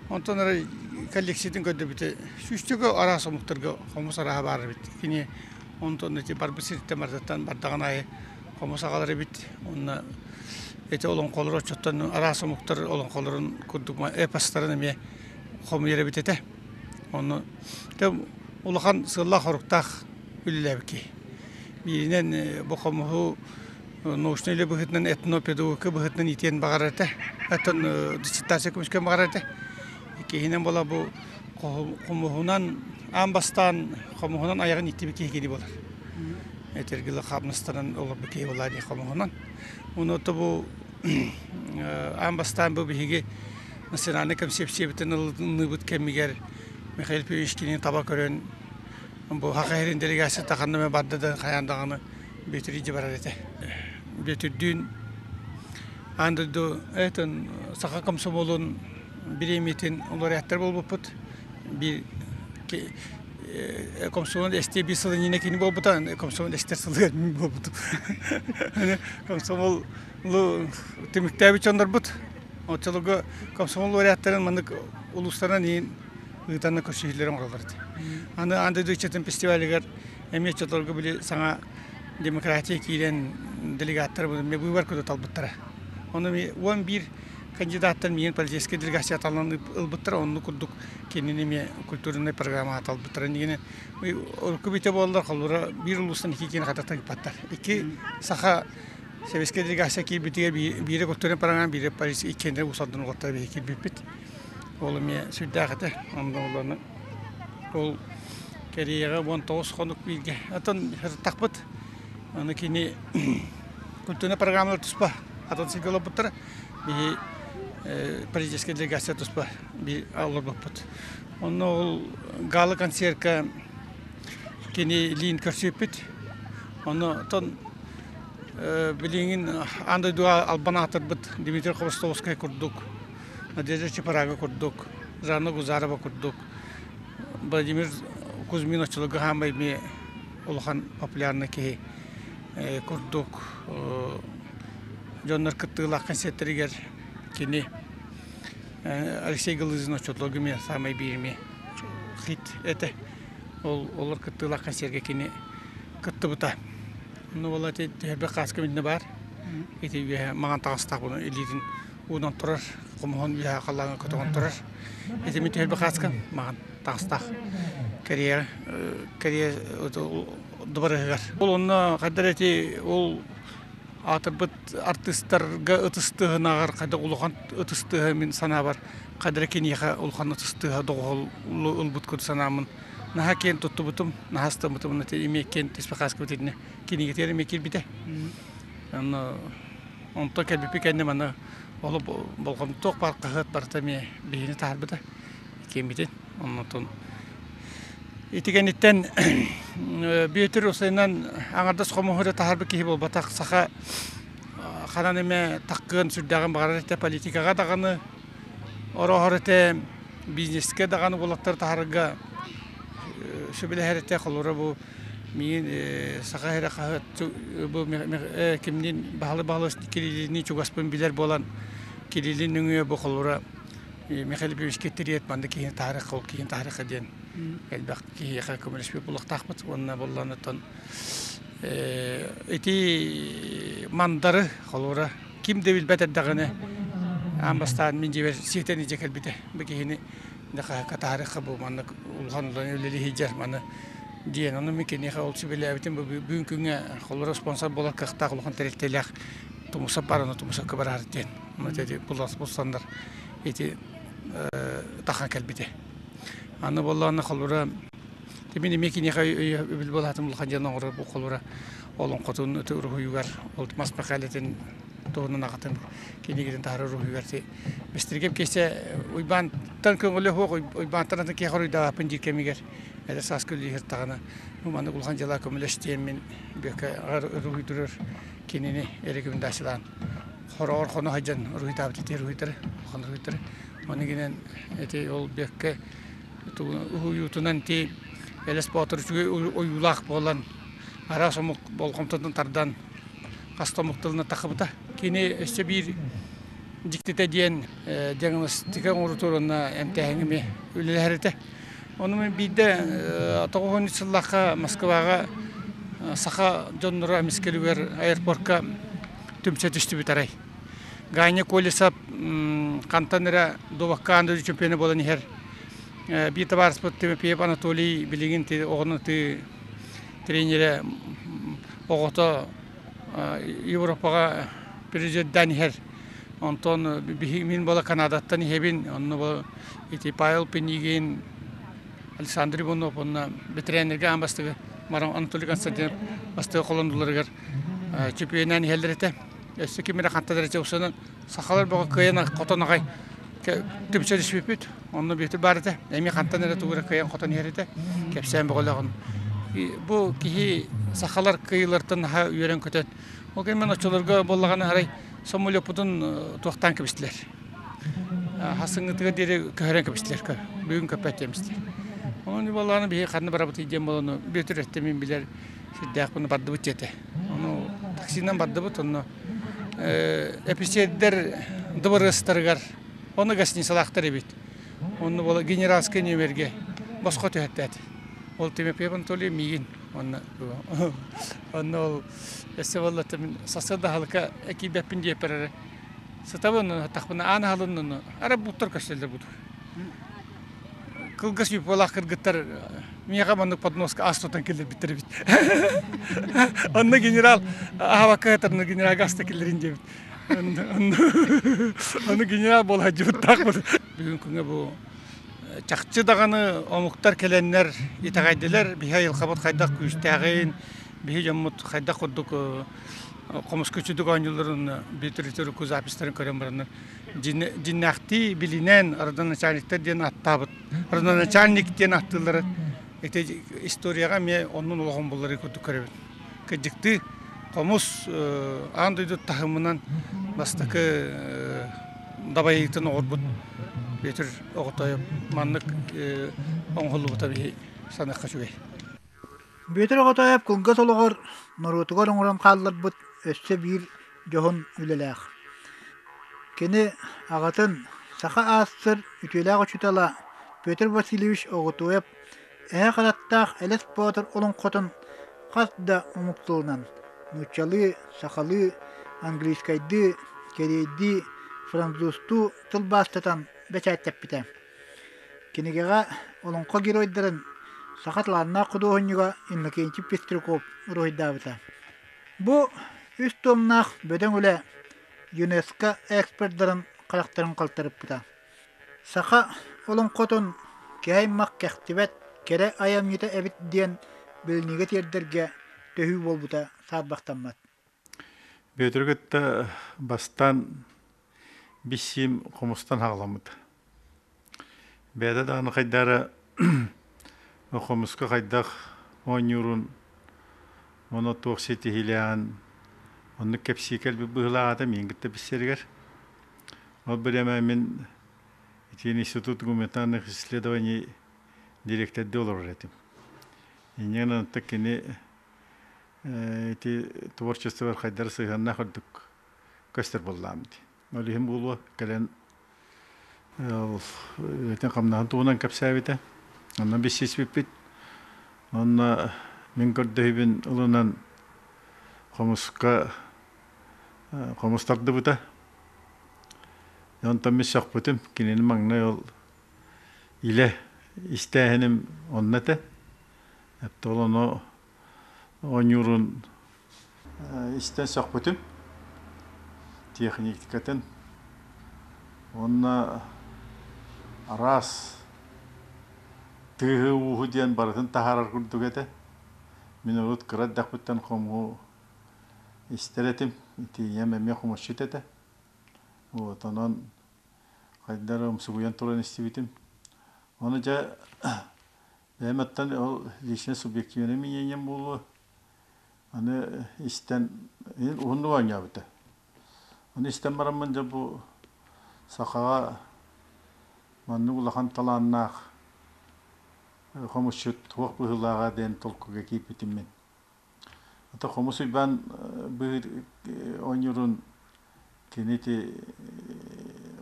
Онтон эрэ коллекциятын көрдөбүтэ сүүстүкэ араас омуктарга хомус арааһа баар эбит. Кини онтон ити барбыт сириттэн барытыттан бардаҕын аайы хомус аҕалар эбит. Уонна ити олоҥхолор оччоттон араас омуктар олоҥхолорун курдук эпостарын эмиэ хомуйар эбит этэ. Онно улахан сыаллаах-соруктаах үлэлээбит киһи. Бииринэн бу хомуһу научнай үлэ быһыытынан этнопедагогика быһыытынан иитиэн баҕарар этэ. Оттон диссертация көмүскүөн баҕарар этэ. Иккиһинэн буола бу хомуһунан аан бастаан хомуһунан айаҕын ииттибит киһи кини буолар. Этэргилэ хаамнастаран олорбут киһи буолар дии хомуһунан. Уну бу аан бастаан бу биһиги национальнай концепциябытын ылынныбыт кэмигэр Михаил Петрович кинини таба көрөн бу Саха сирин делегацията ханна барда да хайаан даҕаны Бүөтүр илдьэ барар этэ. Бүөтүрдүүн аан дойду этин саха комсомолун бириэмийэтин лауреаттар буолбуппут. Биир комсомол эстиэ биир сыл иннинэ кини буолбута, комсомол эстэр сылыгар мин буолбутум. Комсомол түмүктээбит дьоннорбут. Оччолорго комсомол лауреаттарын маннык улуустарынан иин ыытанна көрсүһүүлэр оҥороллор этэ. Аны аан дойду ыччатын фестивалыгар Эмиэ оччолорго били саҥа демократия киирэн делегаттар быыбар кытта талбыттара. Ону 11 кандидаттан миигин политическай делегация талан ылбыттара, оннук курдук кинини эмиэ культурнай программаҕа талбыттара. Иннигини урукку бүтэ буоллар, холобура, биир улуустан икки киин хата тыыппаттар. Икки саха советскай делегация киирбитигэр биирэ культурнай программа, биирэ политическай иккиэннэрэ уус-алдан уолаттара биһиги киирбиппит. Ол эмиэ сүрдээх этэ. Онно Ол Кэриэйэҕэ 19 хонук бииргэ. Атын сырыттахпыт. Аны кини культурнай программалар туспа атын сиргэ олорбуттара. Биһи политическай делегация туспа би олорбуппут. Онно ол гала концертка кини лиин көрсүппүт. Онно тон билигин аан дойдуга албан аатырбыт Дмитрий Хворостовскай курдук, Надежда Чапарага курдук, Жанна Гузарова курдук Владимир Кузьмин оччолорго хаамай эмиэ улахан популярный киһи курдук дьоннор кыттыылаах концертэригэр кини Алексей Галызин оччолорго эмиэ саамай биир эмиэ хит этэ. Ол олор кыттыылаах концергэ кини кыттыбыта. Ну буолла түһэрбэх хааска миннэ баар. Ити үөһэ маҥан таҕыстаах буну илиитин уунан турар, хомуһун үөһэ халлааҥҥа көтөҕөн турар. Ити мин түһэрбэх хааскам маҥан таҕыстаах. Кэриэ кэриэ дыбарыһыгар. Ол онно хайдар эти ол аатырбыт артыыстарга ытыс тыаһынааҕар хайдах улахан ытыс тыаһа мин санаабар хайдара киниэхэ улахан ытыс тыаһа доҕуһуол ылбыт курдук санааммын наһаа киэн туттубутум, наһаа астыммытым эмиэ киэн түспэхааскыбыт итиннэ кинигэтигэр эмиэ киирбитэ. Онно онто кэлбиппит кэннэ маны олу болҕомтоох баар хаһыат барыта эмиэ биһини таһаарбыта киэммитин. Оннотон ити кэнниттэн Бүөтүр усайынан аҥардас хомуһу эрэ таһаарбыт киһи буолбатах саха ханан эмэ таккыан сүрдээҕин баҕарар этэ политикаҕа даҕаны Ороһор этэ бизнескэ даҕаны уолаттары таһарга сөбүлэһэр этэ. Холобура бу миигин Саха сирэ хаһыат бу кимниин Баһылай Баһылайович Кириллини чугаспын билэр буолан Кириллин нөҥүө бу холобура Михаил Ефимовичка тириэт манна киһини таһаарыахха ол киһини таһаарыахха диэн элбэх киһиэхэ көмөлөспүт буолуохтаахпыт уонна буоллаан оттон ити мандары холобура ким да билбэт эрдэҕинэ. Аан бастаан мин дьиэбэр сиэтэн илдьэ кэлбитэ. Бу киһини катаарыхха бу маннык улахан улахан үлэлиһийдэр маны диэн. Ону мин киниэхэ ол сүбэлээбитим бу бүгүн күҥҥэ холоро спонсор буолар кыахтаах улахан тэрилтэлээх Тумусап бар ону Тумусапка бараар диэн. Ити булас булсаннар ити тахан кэлбитэ. Аны буоллаҕына холобура мин эмиэ киниэхэ өйөбүл буолаатым улахан дьон оҥорор бу холобура олоҥхотун уруһуйугар ол мас мэхээлэтин туһунан аҕатын кинигэтин таһаарар уруһуйугар бэстиргэм киэсэ Уйбаантан көҥүлэ суох Уйбаантан атын киһи хоруйдаабаппын диир кэмигэр эдэр сааска үлэлиир даҕаны бу маннык улахан дьыала көмөлөс диэммин бүөккэ уруһуйдурар кинини рекомендациялаан хороҕор хоно сылдьан уруһуйдаабыт ити уруһуйдары улахан уруһуйдары ону гинэн ити ол бүөккэ уһуйуутунан ти Элэс Боотур үчүгэй ойуулаах буолан араас омук болҕомтотун тардан хас да омук тылына тахыбыта. Кини өссө биир дьиктитэ диэн диагностика оҥорутугар уонна эмтээһиҥҥэ эмиэ үлэлэһэр этэ. Ону мин биирдэ 93 сыллаахха Москваҕа саха дьонноро эмискэлигэр аэропортка түмсэ түстүбүт арай. Ганя Колесов хантан эрэ дуобакка аан дойду чемпиона буолан иһэр. Биир табаарыспыт Тимофеев Анатолий билигин оҕону тренерэ оҕото Европаҕа призердээн иһэр. Онтон мин буола Канадаттан иһэбин. Онно бу ити Павел Пинигин, Александр Иванов уонна бэтэрээннэргэ аан бастакы Анатолий Константинов бастакы холондуларыгар чемпионнаан иһэллэр этэ. Өссө ким эрэ хантан эрэ чопсонон сахалар бөҕө кыайан хотон аҕай түмсэ түспүппүт. Онно бүөтүр баар этэ. Эмиэ хантан эрэ тугу эрэ кыайан хотон иһэр этэ. Кэпсээн бөҕөлөөх. Бу киһи сахалар кыайыылартан наһаа үөрэн-көтөн. Ол кэннэ оччолорго буоллаҕына арай самолеппутун туохтаан кэбистилэр. Хасыҥҥытыгар диэри көһөрөн кэбистилэр. Бүгүн көппөт диэмистэр. Онон буоллаҕына биһи ханна барабытый диэн буолан Бүөтүр эттэ мин билэр сирдээхпин бардыбыт диэтэ. Ону таксинан бардыбыт онно эписиэрдэр дыбарыастарыгар ону гостиницалаахтар эбит. Онно буола генеральскай нүөмэргэ босхо түһэртээт. Ол Тимофей Анатолий миигин онно онно ол өссө буолла мин сарсыарда аһылыкка киирбэппин диэппэр эрэ сытабын тахпына аан аһылын онно ара буттар көстөллөр буту кылгас юбкалаах кыргыттар миэхэ маннык подноска ас тутан киллэрбиттэр эбит. Онно генерал аһабакка сытарына генералга аста киллэрин диэбит. Ону генерал буола сылдьыбыттаах Бүгүн күҥҥэ бу чахчы даҕаны омуктар кэлэннэр итэҕэйдилэр биһи айылҕабыт хайдах күүстээҕин, биһи дьоммут хайдах курдук хомуска үчүгдүк оонньуулларын биир записьтарын көрөн бараннар дьиннээхтии билинэн родоначальниктар диэн аттаабыт родоначальник диэн аттыыллара ити историяҕа эмиэ оннун олоҕун булларыы курдук көрөбүн кырдьыктыы хомус аан дойду таһымынан бастакы дабайыытын оҕорбут Петр Оҕотоев маннык оҥоһуллубута биһи саныахха үчүгэй. Бүөтүр Оҕотоев кылгас олоҕор норуотугар оҥорон хаалларбыт өссө биир дьоһун үлэлээх. Кини аҕатын, саха аассыр үтүөлээх учуутала Петр Васильевич Оҕотуойап эһэ харахтаах Элэс Боотур олоҥхотун хас да омук тылынан нууччалыы, сахалыы, английскайдыы, кэриэйдии, французтуу тылбаастатан бэчээттэппитэ. Кинигэҕэ олоҥхо геройдарын саха талааннаах худуоһунньуга Иннокентий Пестряков уруһуйдаабыта. Бу үс туомнаах бөдөҥ үлэ ЮНЕСКО экспердарын харахтарын халтарыппыта. Саха олоҥхотун киһи аймах кэхтибэт кэрэ айамньыта эбит диэн билиниигэ тиэрдэргэ төһүү буолбута саарбахтаммат. Бүөтүрү кытта бастаан биссиим хомустан хаҕаламмыта. Бэйэтэ даҕаны хайдара хомуска хайдах оонньуурун уонна туох ситиһиилээҕин оннук кэпсии кэлбит быһыылаах этэ миигин кытта билсэригэр. Ол бириэмэ мин ити Институт гуманитарных исследований дириэктэрдии олорор этим. Инньэ гынан кини ити творчествобар хайдары сыһыаннаах үрдүк көстөр буоллаам дии. Ол иһин буолуо кэлэн үлэтин хамнаһын туһунан кэпсээбитэ. Онно билсиспиппит. Онно мин көрдөһүүбүн ылынан хомуска хомус тардыбыта. Онтон мин сөхпүтүм, кинини маҥнай ол илэ истээһиним онно этэ. Ол ону оонньуурун истэн сөхпүтүм. Техникатын уонна араас тыаһы-ууһу диэн барытын таһаарар курдук этэ. Мин урут кыра эрдэхпиттэн хомуһу истэр этим. Ити ийэм эмиэ хомусчут этэ. Вот онон хайда эрэ умсугуйан туран истибитим. Ону дьэ бэйэм оттон ол личное субъективное мнением буолуо. Аны истэн уһуннук оонньообута. Ону истэн бараммын дьэ бу сахаҕа маннык улахан талааннаах хомусчут туох быһыылааҕа диэн толкуйга киирбитим мин. Ата Хомус Уйбаан быһыы оонньуурун кини ити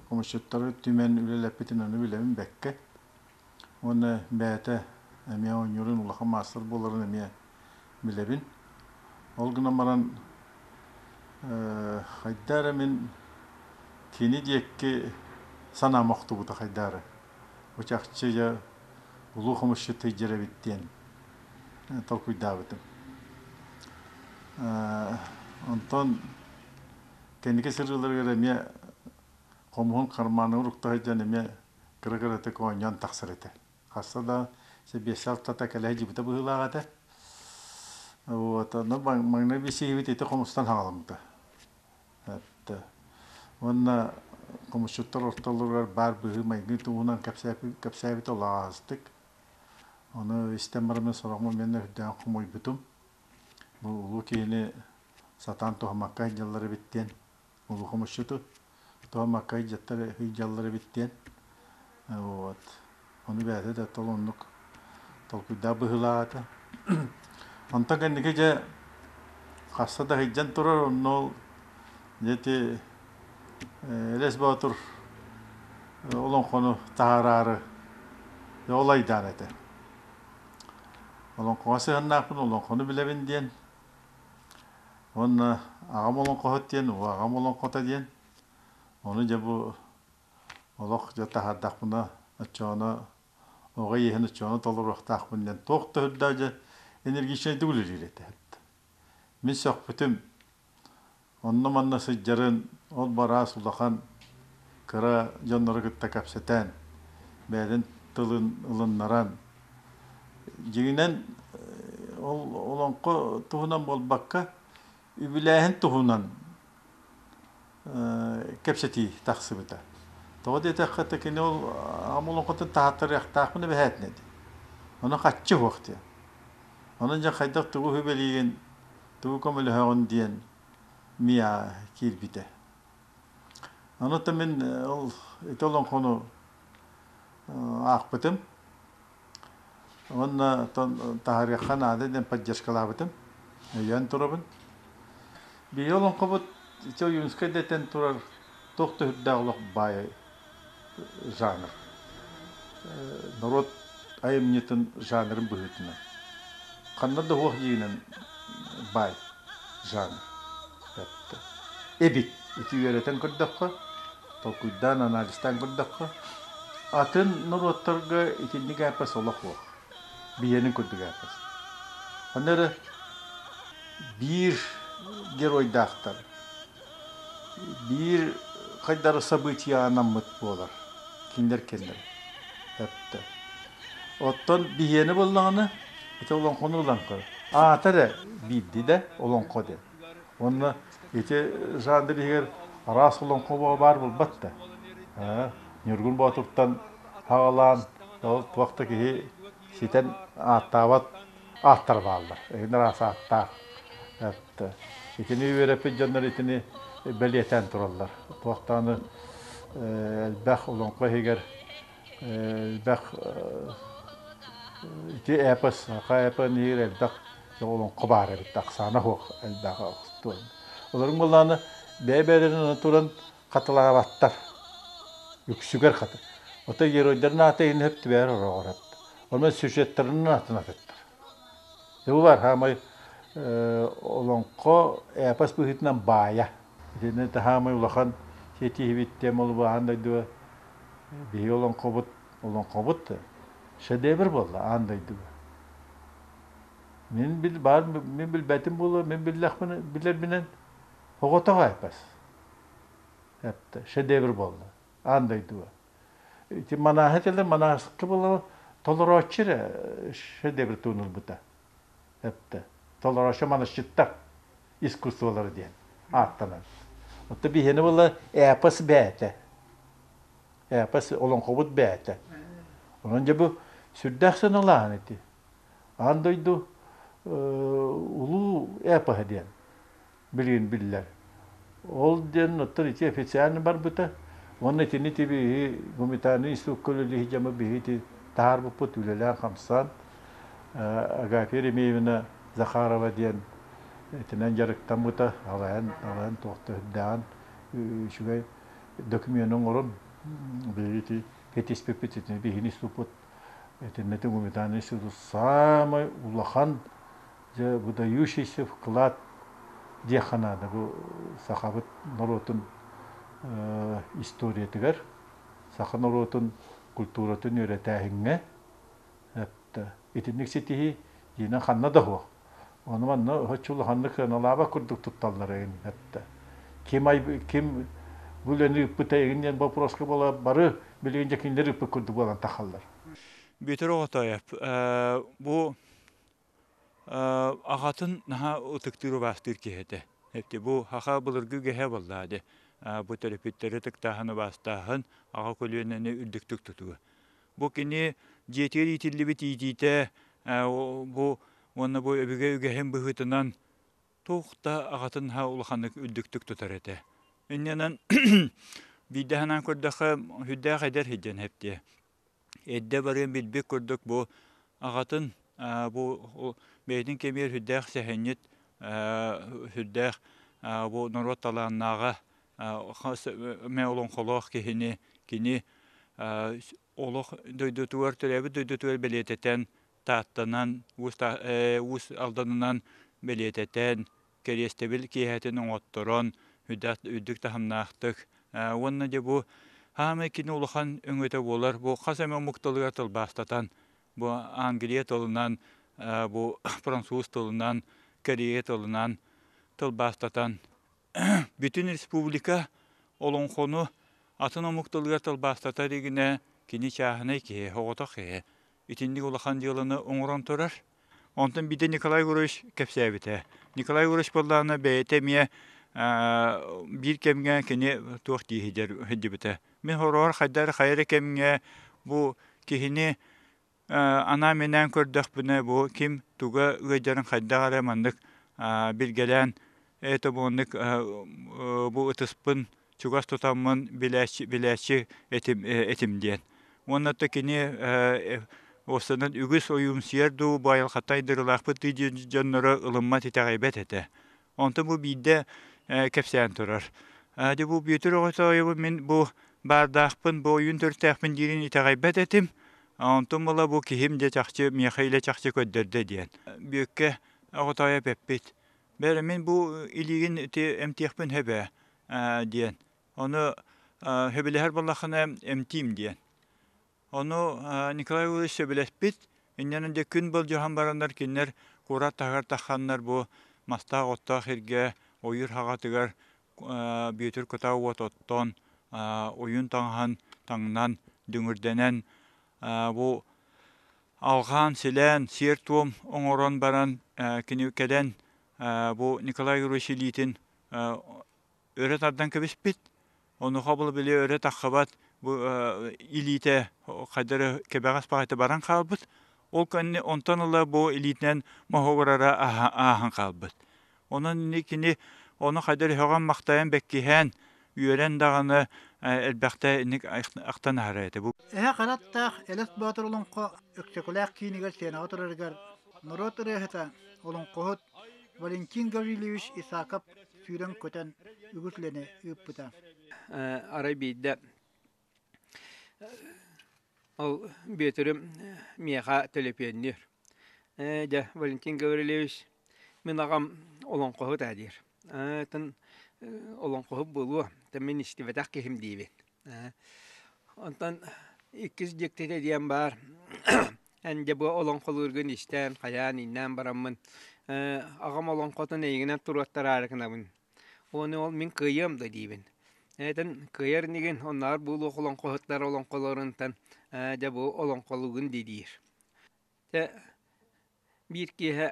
хомусчуттары түмэн үлэлэппитин ону билэбин бэккэ. Уонна бэйэтэ эмиэ оонньуурун улахан маастар буоларын эмиэ билэбин. Ол гынан баран хайда эрэ мин кини диэки санаам охтубута хайда эрэ. Бу чахчы дьэ улуу хомусчут сылдьар эбит диэн толкуйдаабытым. Онтон кэнники сырыыларыгар эмиэ хомуһун хармааныгар укта сылдьан эмиэ кыра-кыратык оонньоон тахсар этэ. Хаста да сэбиэссэ алтата кэлэ сылдьыбыта быһыылаах этэ. Вот, ону маҥнай билсиһибит ити хомустан хаҕаламмыта. Уонна хомусчуттар ортолоругар баар быһыы-майгы туһунан кэпсээбит олоҕоостук. Ону истэн бараммын сороҕун мин үрдээн хомуйбутум. Бу улуу киһини сатаан туһаммакка сылдьаллар эбит диэн, улуу хомусчуту туһаммакка сылдьаллар эбит диэн. Вот. Ону бэйэтэ да тол оннук толкуйдаах быһыылаах этэ. Онтон кэнники дьэ хаста да сылдьан турар, онно ол дьэ ити Элэс Боотур олоҥхону таһаараары ол айдаан этэ. Олоҥхоҕо сыһыаннаахпын, олоҥхону билэбин диэн. Уонна аҕам олоҥхоһут диэн, аҕам олоҥхото диэн. Ону дьэ бу олох дьэ таһаардахпына оччоҕуна оҕо иэһин оччоҕуна толоруохтаахпын диэн туох да үрдээх дьэ энергичнэйдик үлэлиир этэ. Мин сөхпүтүм онно-манна сылдьарын ол бараас улахан кыра дьоннору кытта кэпсэтэн бэйэтин тылын ылыннаран дьиҥинэн ол олоҥхо туһунан буолбакка үбүлээһин туһунан кэпсэтии тахсыбыта. Тоҕо диэтэххэ, кини ол аҕам олоҥхотун таһааттарыахтаахпын эбэһээтинэ дии. Ону хаччы суох диэн. Онон дьэ хайдах тугу үбэлиигин, тугу көмөлөһөҕүн диэн миа киирбитэ. Ону та мин ол ити олоҥхону аахпытым. Уонна таһаарыахха наада диэн поддержкалаабытым. Өйөөн турабын. Биһиги олоҥхобут ити Ойуунскай дэтэн турар туох да үрдээх олох баай жанр. Норуот айымньытын жанрын быһыытынан. Ханна да уох дьиҥинэн баай жанр. Эбит. Ити үөрэтэн көрдөххө, толкуйдаан, анализтаан көрдөххө, атын норуоттарга итинник эпос олох суох. Биһиэнин курдук эпос. Онно эрэ биир геройдаахтар, биир хайдары событие анаммыт буолар. Кинилэр кэннэр. Эптэ. Оттон биһиэни буллаҕына, ити олоҥхону ылан көр. Аата эрэ биирди да олоҥхо диэн. Уонна ити жанр иһигэр араас олоҥхо баар буолбат да. Ньургун Боотуртан саҕалаан ол туох да киһи ситэн ааттаабат ааттар бааллар. Эһин араас ааттаах. Итини үөрэппит дьоннор итини бэлиэтээн тураллар. Туохтааны элбэх олоҥхо иһигэр элбэх ити эпос, саха эпоһын иһигэр элбэх олоҥхо баар эбит, ахсаана суох элбэх Олорун буоллаҕына бэйэ-бэйэлэрин туран хатылаабаттар. Үксүгэр хата. Ото геройдарын аата иһин сөп түбэһэр ороҕор Онон сюжеттарын атын атыттар. Бу бар хаамай олоҥхо эпос быһыытынан баайа. Итиннэ хаамай улахан Сиэтиһибит тем ол аан дойдуга биһиги олоҥхобут олоҥхобут шедевр буолла аан дойдуга. Мин бил баар мин билбэтим буолуо, мин биллэхпин билэрбинэн оҕотох айпас. Эптэ шедевр буолла аан дойдуга. Ити манааһы теле манааска буола толорооччу эрэ шедевр туунулбута. Эптэ толорооччу манасчыттар искусстволара диэн ааттанар. Отто биһиэни була эпос бээтэ. Эпос олоҥхобут бээтэ. Онон дьэ бу сүрдээх сыаналааһын ити. Аан дойду улуу эпоһа диэн билигин биллэр. Ол диэн оттон ити официально барбыта. Уонна итини ити биһи гуманитарный институкка үлэлиһи дьамы биһи ити таһаарбыппыт үлэлээн-хамсаан Агафья Еремеевна Захарова диэн итинэн дьарыктаммыта, алайан, алайан туохта үрдээҕин үчүгэй документ оҥорон биһиги ити хитиспиппит итини биһини институппут итиннэ гуманитарный институт самый улахан дьэ выдающийся вклад диэххэ наада бу сахабыт норуотун историятыгар, саха норуотун культуратын үөрэтээһиҥҥэ итинник ситиһии дьиинэн ханна да суох. Ону манна оччо улаханнык сыаналаабат курдук тутталлар эҥин этэ. Ким ким бу үлэни ыыппыта эҥин диэн боппуруоска буола бары билигин дьэ кинилэр ыыппыт курдук буолан тахаллар. Бүөтүр Оҕотоев бу аҕатын наһаа ытыктыыр убаастыыр киһи этэ. Эпти бу хаха былыргы үгэһэ буоллаа дии. Бу төрөппүттэри ытыктааһын, убаастааһын, аҕа көлүөнэни үрдүктүк тутуу. Бу кини дьиэтигэр иитиллибит иитиитэ бу уонна бу өбүгэ үгэһин быһыытынан туох да аҕатын улаханнык үрдүктүк тутар этэ. Иннинэн биирдэ санаан көрдөххө сүрдээх эдэр сылдьан эптиэ. Эрдэ барыан билбит курдук бу аҕатын бу бэйэтин кэмигэр сүрдээх сэһэнньит, сүрдээх бу норуот талааннааҕа мэ олоҥхолоох киһини кини олох дойдутугар төрөөбүт дойдутугар бэлиэтэтэн Тааттанан Уус Алданынан бэлиэтэтэн кэриэстэбил киэһэтин оҥотторон үрдүк таһымнаахтык уонна дьэ бу хаамай кини улахан өҥөтө буолар бу хас эмэ омук тылыгар тылбаастатан бу англия тылынан бу француз тылынан корея тылынан тылбаастатан бүтүн республика олоҥхону атын омук тылыгар тылбаастата илигинэ кини чааһынай киһи, оҕотох киһи. Итинник улахан дьыаланы оҥорон турар. Онтон биирдэ Николай Егорович кэпсээбитэ. Николай Егорович буоллаҕына бэйэтэ эмиэ биир кэмҥэ кини туох дии сылдьыбыта. Мин хороҕор хайда эрэ хайа эрэ кэмҥэ бу киһини Анаан-минээн көрдөхпүнэ, бу ким туга ыалдьарын хайдах эрэ маннык билгэлээн, это маннык бу ытыспын чугас тутаммын билээччи, билээччи этим, этим диэн. Уонна то кини уостанан үгүс ойуумсуйар дуу, бу айылҕаттан айдарыылаахпыт дии дьонноро ылыммат итэҕэйбэт этэ. Онтон бу биирдэ кэпсээн турар. Дьэ бу Бүөтүр Оҕотоойобу мин бу баардаахпын, бу ойуун төрүттээхпин диирин итэҕэйбэт этим. Онтон була бу киһим дьэ чахчы миэхэ илэ чахчы көрдөрдө диэн. Бүөккэ Оҕотоойоп эппит. Бээрэ мин бу илиигин ити эмтиэхпин сөп ээ диэн. Ону сөбүлэһэр буоллаххына эмтиим диэн. Ону Николай Иванович сөбүлэспит. Инньэнэн дьэ күн болдьоһон бараннар кинилэр куорат таһыгар тахханнар бу мастаах-оттоох сиргэ ойуур хаҕатыгар Бүөтүр кутаа уот оттон, ойуун таҥаһын таҥнан, дүҥүрдэнэн бу алҕаан-силээн, сиэр-туом оҥорон баран кини кэлэн бу Николай Егорович илиитин өрө тардан кэбиспит. Онуоха бұл били өрө таххыбат бу илиитэ хайдары кэбэҕэс баҕайыта баран хаалбыт. Ол кэннэ онтон ыла бу илиитинэн моһуогурара ааһан хаалбыт. Онон кини ону хайдары өһөҕөн-махтайан бэккиһээн, үөрэн даҕаны элбэхтэ инник ахтан аһара этэ. Бу Эһэ хараттаах Элэс Боотур олоҥхо Өксөкүлээх киинигэр сценаҕа турарыгар норуот ырыаһыта, олоҥхоһут Валентин Гаврильевич Исаков сүүрэн-көтөн үгүс үлэни ыыппыта. Арай биирдэ ол Бүөтүрүм миэхэ төлөпүөннүүр. Ээ дьэ, Валентин Гаврильевич, мин аҕам олоҥхоһут ээ диир. Ээ Олоҥхоһут буолуо, мин истибэтэх киһим диибин. Онтон иккис дьиктитэ диэн баар, эн дьэ бу олоҥхолуургун истэн, хайаан иҥнээн бараммын, аҕам олоҥхотун эйигинэн туруоттараары гынабын. Уонна ол мин кыайыам да диибин. Этэн кыайар инигин, оннооҕор буолуох олоҥхоһуттар олоҥхолорунтан дьэ бу олоҥхолуугун дии диир. Дьэ биир киэһэ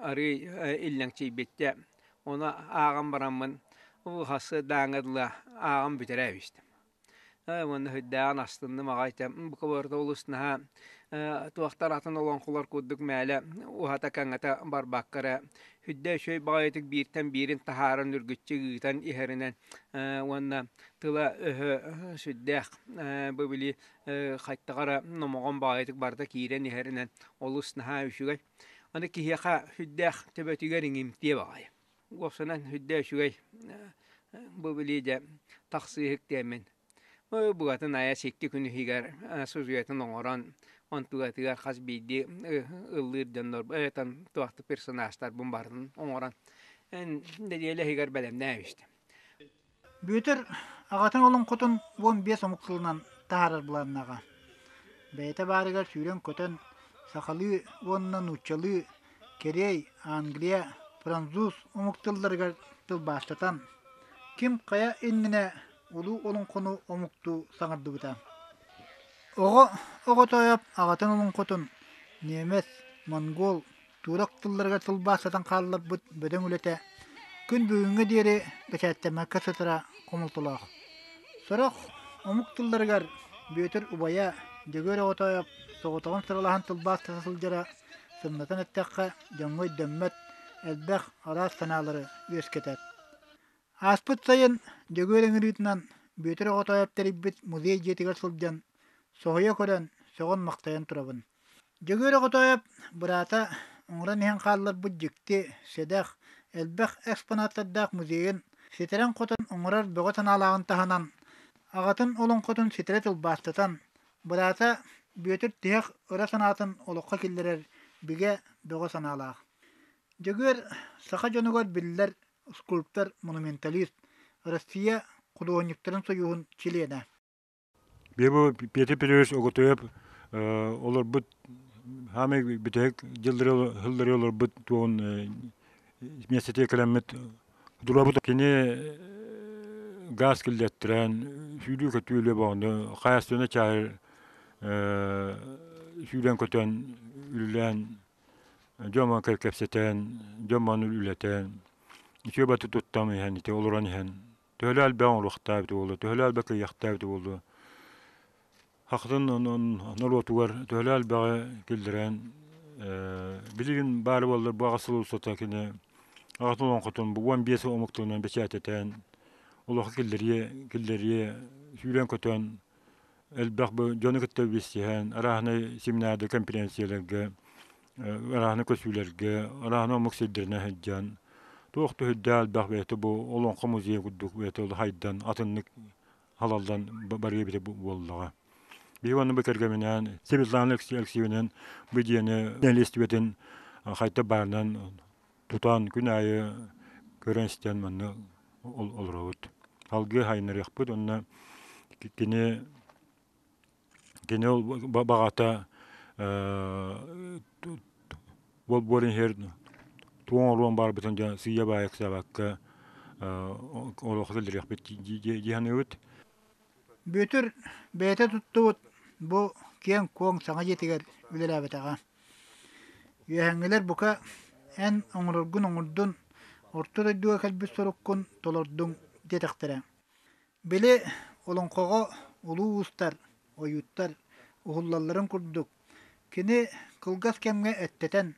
арыый иллэҥчийбиттэ, ону ааҕан бараммын хасыардааҥҥа дылы ааҕан бүтэрэ эбистим. Уонна сүрдээҕин астынным аҕай бука барыта олус наһаа туохтар атын олоҥхолор курдук мээлэ уһата-кэҥэтэ барбакка эрэ сүрдэ үчүгэй баҕайытык бииртэн биирин таһааран үргүччү ыытан иһэринэн уонна тыла-өһө сүрдээх бу били хайдах эрэ номоҕон баҕайытык барыта киирэн иһэринэн олус наһаа үчүгэй. Аны киһиэхэ сүрдээх төбөтүгэр иҥимтиэ баҕайы. Уопсанан сүрдээх үчүгэй бу били дьэ тахсыыһык диэммин. Букатын айа икки күн иһигэр судьуйатын оҥорон онтугатыгар хас биирдии ыллыыр дьоннор этан туохта персонажтарбын барытын оҥорон нэдиэлэ иһигэр бэлэмнээбиштим. Бүөтүр аҕатын олоҥхотун 15 омук тылынан таһаарар былааннааҕа. Бэйэтэ баарыгар сүүрэн-көтөн сахалыы уонна нууччалыы, кэриэй, англия, француз омук тылларыгар тылбаастатан, ким хайа иннинэ улуу олоҥхону омуктуу саҥардыбыта. Оҕо Оҕотоойоп аҕатын олоҥхотун немец, монгол, Туурак тылларыгар тылбаастатан хаалларбыт бөдөҥ үлэтэ күн бүгүҥҥэ диэри бэчээттэммэккэ сытара хомолтолоох. Сорох омук тылларыгар Бүөтүр убайа Дьөгүөр Оҕотоойоп соҕотоҕун сыралаһан тылбаастата сылдьара, сымнатан эттэххэ, дьоҥҥо өйдөммөт, элбэх араас санаалары үөскэтэр. Ааспыт сайын Дьөгүөр ыҥырыытынан Бүөтүр Оҕотоойоп тэрийбит музей дьиэтигэр сылдьан, соһуйа көрөн, сөҕөн-махтайан турабын. Дьөгүөр Оҕотоойоп быраата оҥорон иһэн хаалларбыт дьикти, сэдэх, элбэх экспонаттардаах музейын ситэрэн-хотон оҥорор бөҕө санаалааҕын таһынан, аҕатын олоҥхотун ситэрэ тылбаастатан, быраата Бүөтүр тиһэх ыра санаатын олоххо киллэрэр бигэ бөҕө санаалаах. Дьөгүөр саха дьонугар биллэр скульптор-монументалист, Россия худуоһунньуктарын сойууһун чилиэнэ. Бу Петр Петрович Оготоев олорбут хаамай бүтэһик дьыллары сыллары олорбут туоҕун миэстэтигэр кэлэммит дурабыт кини газ киллэттэрэн сүүрүү-көтүү үлэ боҕону хайастыына чааһы сүүрэн-көтөн үлэлээн дьон кэпсэтэн дьон үлэтэн үчүгэй баты туттан иһэн ити олорон иһэн Төһөлөө элбэх оҥоруохтаах эбитэ буолуо, төһөлөө элбэх кыайыахтаах эбитэ буолуо. Хахытын норуотугар төһөлөө элбэҕи киллэрэн билигин баар буоллар бу аҕыс сыл устата кини аҕатын олоҥхотун бу 15 омук тылынан бэчээтэтэн олоххо киллэриэ киллэриэ сүүрэн-көтөн элбэх бу дьону кытта билсиһэн арааһынай семинарда конференцияларга арааһынай көсүүлэргэ арааһынай омук сирдэринэн сылдьан туох да үрдээх элбэх бэйэтэ бу олоҥхо музейа курдук бэйэтэ ол хайдан атыннык халаллан барыа эбитэ буоллаҕа. Биһиги онно бу кэргэминээн Светлана Алексеевнан бу дьиэни нэһилиэстибэтин хайта баарынан тутан күн аайы көрөн-истэн манна олоробут. Салгыы хайыннарыахпыт уонна кини кини ол баҕата буолбуорун иһэр туох оҥоруон баарбытын дьон сыыйа-баайа ыксаабакка олоххо киллэриэхпит дии саныыбыт. Бүөтүр бэйэтэ туттубут бу киэҥ-куоҥ саҥа дьиэтигэр үлэлээбэтэҕэ. Үөһэҥҥилэр бука эн оҥороргун оҥордун, орто дойдуга кэлбит соруккун толордуҥ диэтэхтэрэ. Били олоҥхоҕо улуу уустар, ойууттар уһуллалларын курдук, кини кылгас кэмҥэ эттэтэн,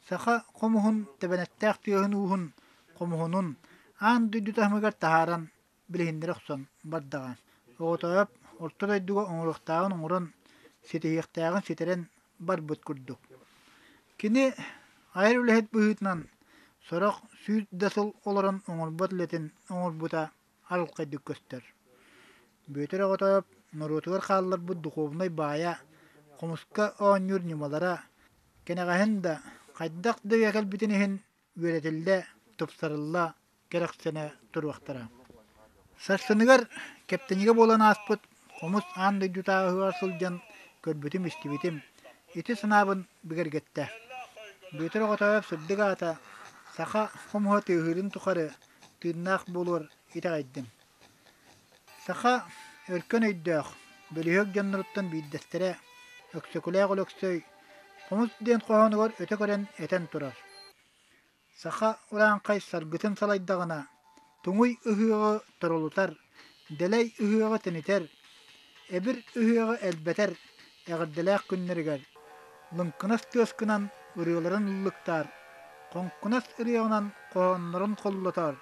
саха хомуһун тэбэнэттээх тыаһын-ууһун хомуһунун аан дойду таһымыгар таһааран билиһиннэрэ охсон бардаҕа. Оҕотоойоп орто дойдуга оҥоруохтааҕын оҥорон, ситиһиэхтээҕин ситэрэн барбыт курдук. Кини айар үлэһит быһыытынан сорох 100 да сыл олорон оҥорбот үлэтин оҥорбута арылхайдык көстөр. Бүөтүр Оҕотоойоп норуотугар хаалларбыт духуобунай баайа, хомуска оонньуур ньымалара кэнэҕэһин да, хайдах да үйэ кэлбитин иһин үөрэтиллэ, тупсарылла кэрэхсэнэ туруохтара. Сарсыныгар Кэптэнигэ буолан ааспыт хомус аан дойдутааҕыгар сылдьан көрбүтүм-истибитим, ити санаабын бигэргэттэ. Бүөтүр Оҕотоойоп сырдык аата саха хомуһа тыаһыырын тухары тыыннаах буолуор итэҕэйдим. Саха өркөн өйдөөх, бөлүһүөк дьонноруттан биирдэстэрэ Өксөкүлээх Өлөксөй «Хомус» диэн хоһоонугар өтө көрөн этэн турар: Саха урааҥхай саргытын салайдаҕына, туҥуй ыһыаҕы торолутар, дэлэй ыһыаҕы тэнитэр, эбир ыһыаҕы элбэтэр эҕэрдэлээх күннэригэр лыҥкынас тыаскынан ырыаларын ыллыктаар, хоҥкунас ырыаҕынан хоһооннорун холлотоор,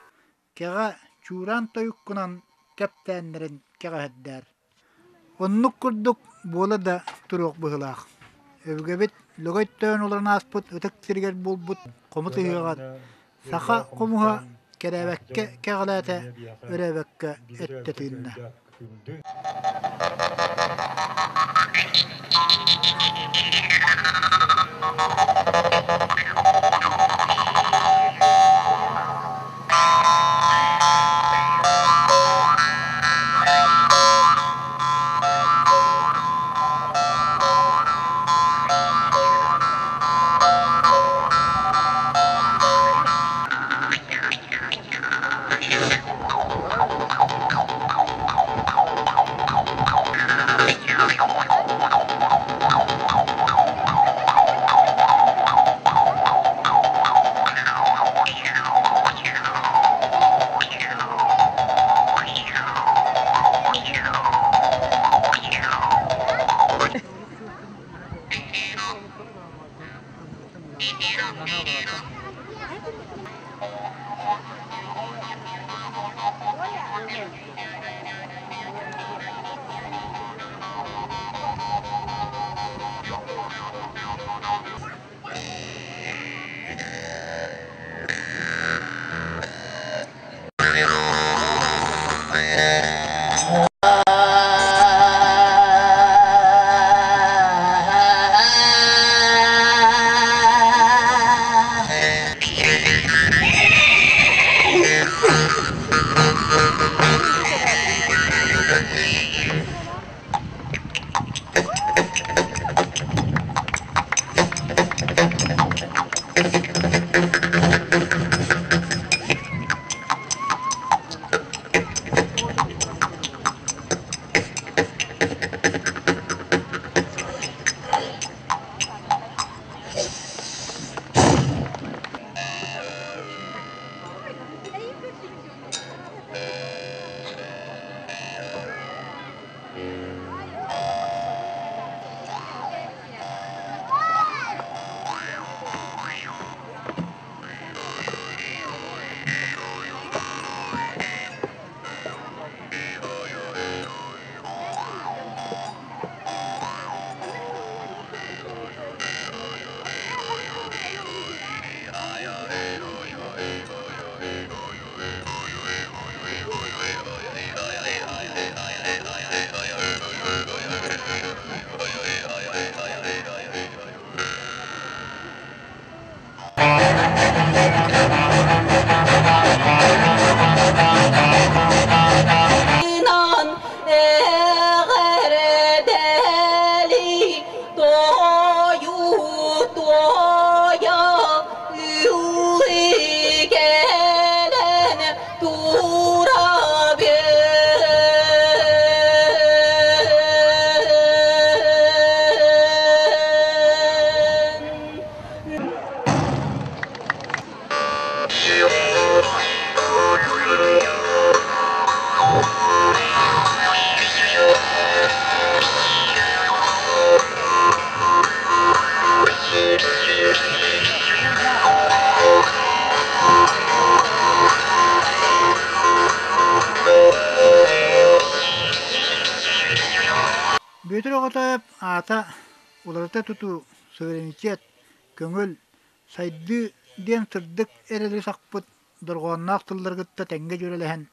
кэҕэ чуураан тойуккунан кэптээннэрин кэҕэһэрдээр. Оннук курдук буола да туруох быһыылаах. Өбүгэбит Лөгөй Тойон олорон ааспыт ытык сиригэр буолбут хомус ыһыаҕар саха хомуһа кэрээбэккэ кэҕэлээтэ, өрөөбөккө эттэ тыынна. Бүөтүр Оҕотоойоп аата уларыта тутуу, суверенитет, көҥүл, сайдыы диэн сырдык эрэли сахпыт дорҕоонноох тыллары кытта тэҥҥэ дьүөрэлэһэн,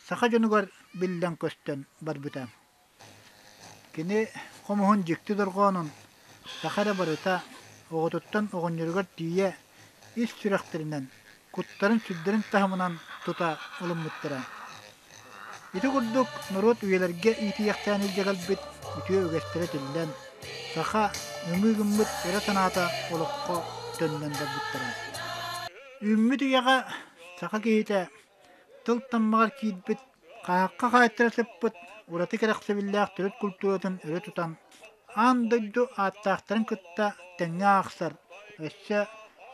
саха дьонугар биллэн-көстөн барбыта. Кини хомуһун дьикти дорҕоонун саха эрэ барыта оҕотуттан оҕонньоругар тиийэ ис сүрэхтэринэн, куттарын-сүрдэрин таһымынан тута ылыммыттара. Ити курдук норуот үйэлэргэ иитийэхтээн илдьэ кэлбит үтүө үгэстэрэ тиллэн, саха ымыы гыммыт ыра санаата олоххо төннөн барбыттара. Үүммүт үйэҕэ саха киһитэ тыл таммаҕар киирбит, хаһаахха хаайтара сыппыт ураты кэрэхсэбиллээх төрүт культуратын өрө тутан, аан дойду ааттаахтарын кытта тэҥҥэ аахсар, өссө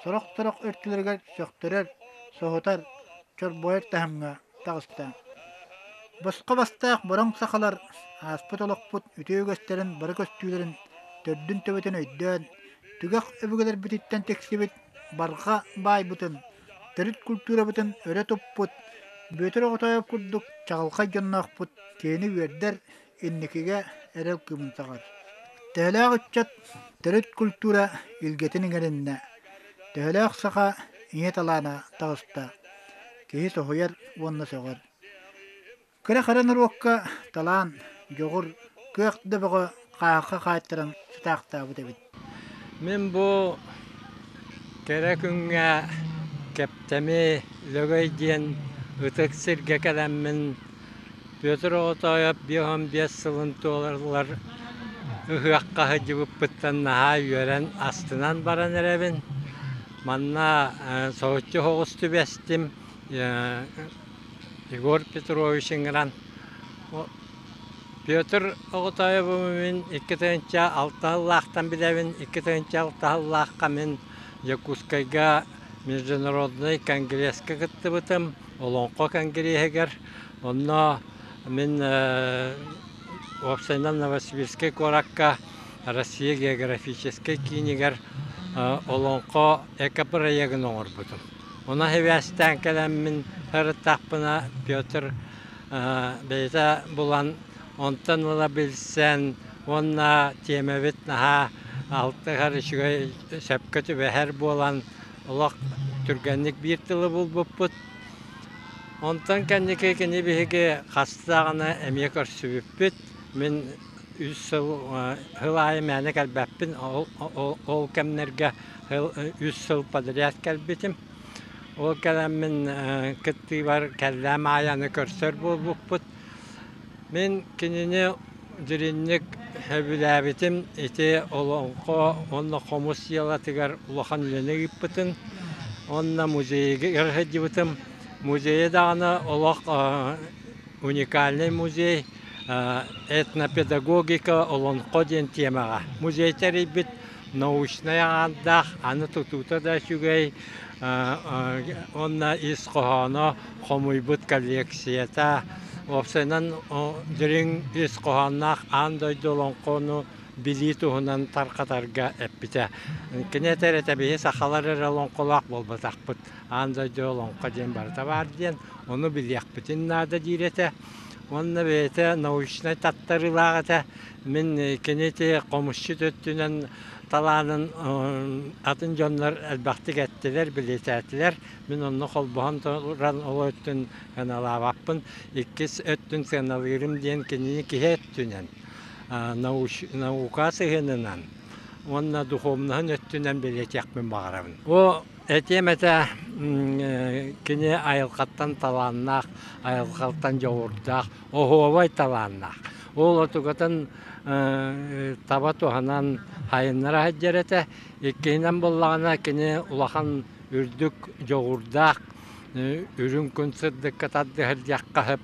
сорох-сорох өртүлэригэр сөхтөрөр, соһутар, чорбойор таһымҥа таҕыста. Босхо бастаах бороҥ сахалар ааспыт олохпут үтүө үгэстэрин бары көстүүлэрин төрдүн төбөтүн өйдөөн, түгэх өбүгэлэрбититтэн тиксибит барҕа баайбытын, төрүт культурабытын өрө туппут Бүөтүр Оҕотоойоп курдук чаҕылхай дьонноохпут киһини үөрдэр, инникигэ эрэл кыымын саҕар. Төһөлөөх ыччат төрүт культура илгэтин иҥэриннэ, төһөлөөх саха ийэ талаана таҕыста, киһи соһуйар уонна сөҕөр. Кыра-хара норуокка талаан, дьоҕур, кыах да бөҕө хааһахха хаайтаран сытаахтаабыт эбит. Мин бу кэрэ күҥҥэ Кэптэми Лөгөй диэн ытык сиргэ кэлэммин Петр Оҕотоойоп 55 сылын туолаллар ыһыахха сылдьыбыппыттан наһаа үөрэн, астынан баран эрэбин. Манна соһуччу соҕус түбэстим. Егор Петрович ыҥыран Петр Оҕотоойобу мин 2006 сыллаахтан билэбин. 2006 сыллаахха мин Дьокуускайга международнай конгресска кыттыбытым, Олоҥхо конгреһыгар. Онно мин уопсайынан Новосибирскай куоракка Россия географическай киинигэр Олоҥхо экопроегын оҥорбутум. Онон сибээстээн кэлэммин сырыттахпына Петр бэйэтэ булан онтон ыла билсэн уонна тиэмэбит наһаа алтыһар үчүгэй сөпкө түбэһэр буолан олох түргэнник биир тылы булбуппут. Онтон кэнники кини биһиги хаста даҕаны эмиэ көрсүбүппүт. Мин үс сыл сыл аайы мээнэ кэлбэппин ол кэмнэргэ үс сыл подряд кэлбитим. Ол кэлэммин кыттыыбар кэллэм аайы аны көрсөр буолбуппут. Мин кинини дириҥник сөбүлээбитим. Ити олоҥхо уонна хомус дьыалатыгар улахан үлэни ыыппытын уонна музейыгар сылдьыбытым. Музейа даҕаны олох уникальный музей этнопедагогика олоҥхо диэн темаҕа музей тэрийбит научнай аҥаардаах, аны тутуута да үчүгэй уонна ис хоһооно хомуйбут коллекцията уопсайынан дириҥ ис хоһоонноох аан дойду олоҥхону билии туһунан тарҕатарга эппитэ. Кини этэр этэ биһи сахалар эрэ олоҥхолоох буолбатахпыт, аан дойду олоҥхо диэн барыта баар диэн, ону билиэхпитин наада диир этэ. Уонна бэйэтэ научнай таттарыылаах этэ. Мин кини ити хомусчут өттүнэн талаанын атын дьоннор элбэхтик эттилэр, билиэтээтилэр. Мин онно холбоһон туран ол өттүн сыаналаабаппын. Иккис өттүн сыаналыырым диэн кинини киһи өттүнэн, наука сыһыанынан уонна духовноһын өттүнэн билиэтиэхпин баҕарабын. Бу этиэм этэ кини айылҕаттан талааннаах, айылҕаттан дьоҕурдаах, оһуобай талааннаах. Ол отугатын таба туһанан хайыннара сылдьар этэ. Иккиһинэн буоллаҕына кини улахан үрдүк дьоҕурдаах, үрүҥ күн сырдыкка тардыһар диэххэ сөп.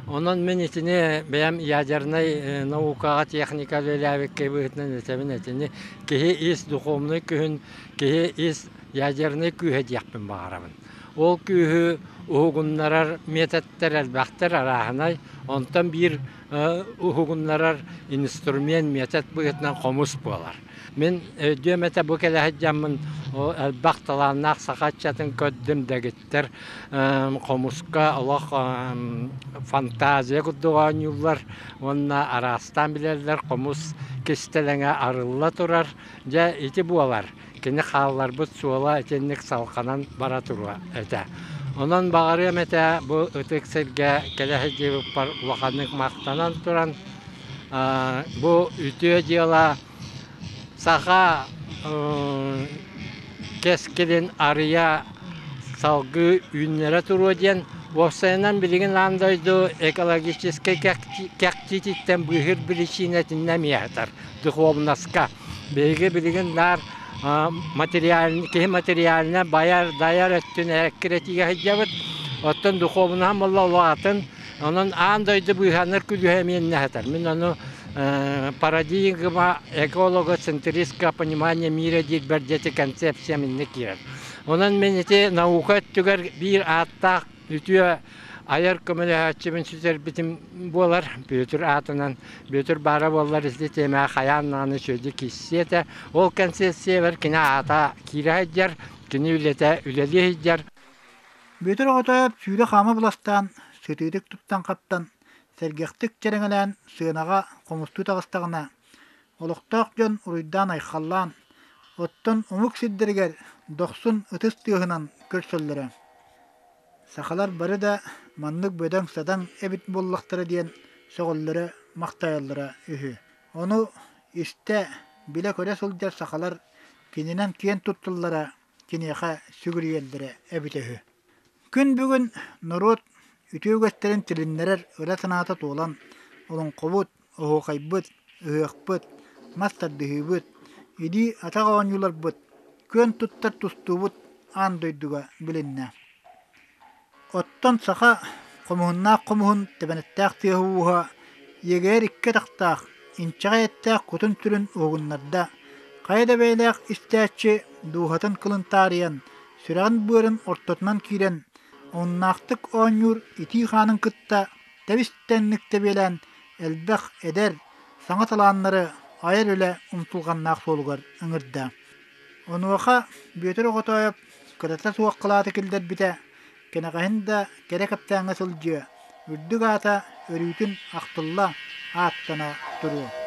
Онон мин итини бэйэм ядернай наукаҕа техника үлэлээбиккэ быһыытынан этэбин итини киһи ис духовнай күһүн, киһи ис ядернай күүһэ диэхпин баҕарабын. Ол күүһү уһугуннарар методтар элбэхтэр арааһынай. Онтон биир уһугуннарар инструмент метод быһыытынан хомус буолар. Мин өйдүөм этэ бу кэлэ сылдьаммын элбэх талааннаах саха ыччатын көрдүм дэгиттэр хомуска олох фантазия курдук оонньууллар уонна араастаан билэллэр хомус кистэлэҥэ арылла турар. Дьэ ити буолар. Кини хаалларбыт суола итинник салҕанан бара туруо этэ. Онон баҕарыам этэ бу ытык сиргэ кэлэ сылдьыбыппар улаханнык махтанан туран бу үтүө дьыала саха кэскилин арыйа салгыы үүннэрэ туруо диэн. Уопсайынан билигин аан дойду экологическай кэхтиититтэн быыһыыр биричиинэтинэн эмиэ духовноска. Биһиги билигин наар материальный, киһи материально байар, дайар өттүн эккирэтиигэ сылдьабыт. Оттон духовнаһан буолла улаатын, онон аан дойду быыһанар күлүһэ эмиэ сытар. Мин ону парадигма эколого-центристского понимания мира диир дети концепция минне киирэр. Онон мин ити наука өттүгэр биир ааттаах үтүө айар көмөлөһөөччүбүн сүтэрбитим буолар. Бүөтүр аатынан Бүөтүр баара буоллар ити тиэмэҕэ хайаан даҕаны үчүгэйдик киирсиэ этэ. Ол концепциябар кини аата киирэ сылдьар, кини үлэтэ үлэлии сылдьар. Бүөтүр оҕото сүүрэ-хаама быластаан, сытыытык туттан-хаптан, сэргэхтик чэрэҥэлээн сыанаҕа хомустуу таҕыстаҕына, олохтоох дьон уруйдаан-айхаллаан, оттон омук сирдэригэр дохсун ытыс тыаһынан көрсөллөрө. Сахалар бары да маннык бөдөҥ-садаҥ эбит буоллахтара диэн сөҕөллөрө-махтайаллара үһү. Ону истэ, билэ-көрө сылдьар сахалар кининэн киэн тутталлара, киниэхэ сүгүрүйэллэрэ эбитэ үһү. Күн бүгүн норуот үтүө үгэстэрин тилиннэрэр ыра санаата туолан, олоҥхобут, оһуохайбыт, ыһыахпыт, мас тардыһыыбыт, илии-атах оонньууларбыт, күөн туттар тустуубут аан дойдуга билиннэ. Оттон саха хомуһуннаах хомуһун тэбэнэттээх тыаһа-ууһа иэгэйэр икки атахтаах, инчэҕэй эттээх кутун-сүрүн уһугуннарда, хайа да бэйэлээх истээччи дууһатын кылын таарыйан, сүрэҕин-быарын ортотунан киирэн, омуннаахтык оонньуур итии хаанын кытта тэбис-тэҥник тэбиэлээн элбэх эдэр, саҥа талааннары айар үлэ умсулҕаннаах суолугар ыҥырда. Онуоха Бүөтүр Оҕотоойоп кырата суох кылааты киллэрбитэ, кэнэҕэһин да кэрэ кэптээҥҥэ сылдьыа, үрдүк аата өрүүтүн ахтылла, ааттана туруо.